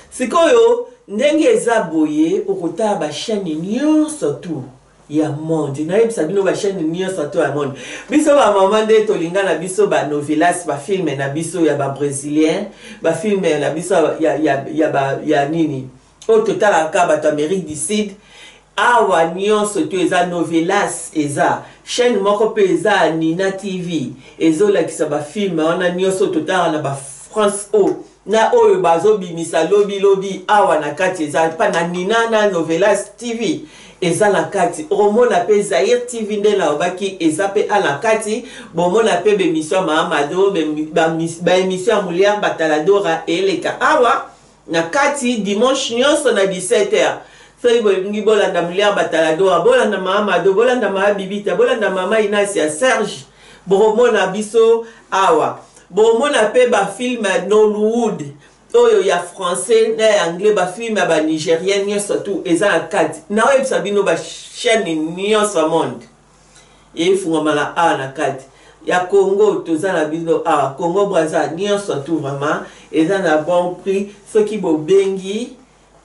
Sikoyo ndenge eza boye, okotala bachaîne nyonso tu ya monde. Nayebisa bino, bachaîne nyonso to ya monde. Biso bamama nde tolinga na biso banovelas, bafilm na biso ya babrésilien, bafilm na biso ya nini oyo totalaka, bato Amérique du Sud. Awa nyonso to eza novelas, eza chaîne moko mpe eza Nina TV, ezolakisa bafilm wana nyonso totalaka na bafrance o na oyo bazobimisa lobilobi. Awa na kati eza mpa na Nina na Novelas TV eza na kati. Okomona mpe Zaire TV, nde nalobaki eza mpe a na kati. Bomona mpe baémission ya Mahamado, baémission ya Molière Bataladora eleka awa na kati dimanche nyonso na 17 heures. Soki bolingi bolanda Molière Bataladora, bolanda Mahamado, bolanda Mama Bibita, bolanda Mama Inasi ya Serge, bokomona biso awa. Bomona mpe bafilm ya Nollywood oyo ya français na ya anglais, bafilm ya banigérien nyonso tu eza na kati. Naoyebisa bino, bachaîne nyonso ya monde efungwama na awa na kati ya Congo. Toza na bino awa Congo Braza nyonso tu, vraiment eza na bon prix. Soki bobengi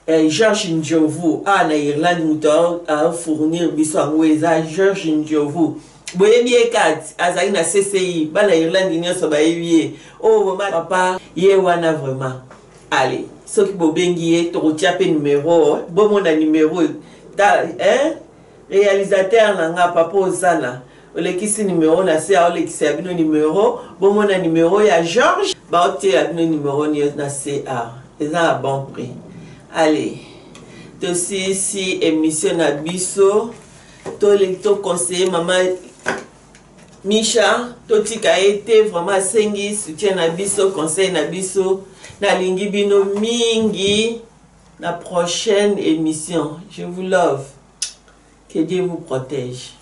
George Ndiovu awa na Irlande, moto afournir biso yango eza George Ndiovu. Boyebi ye kati azali na CCI, bana Irlande nyonso bayebi ye. Oyo vraiment papa ye wana vraiment. Ale, soki bobengi ye, tokotia mpe numero, bomona numero ta, hein? Réalisateur na nga papa Ozana olekisi numero na se, aolekisa ya bino numero. Bomona numero ya George, baotiela bino numero na se awa. Eza na bon prix. Allez, tosilisi émission na biso. Toconseille mama Misha, totika ye te vraiment. Asengi soutien na biso, conseil na biso. Nalingi bino mingi. Na prochaine émission, je vous love, que Dieu vous protège.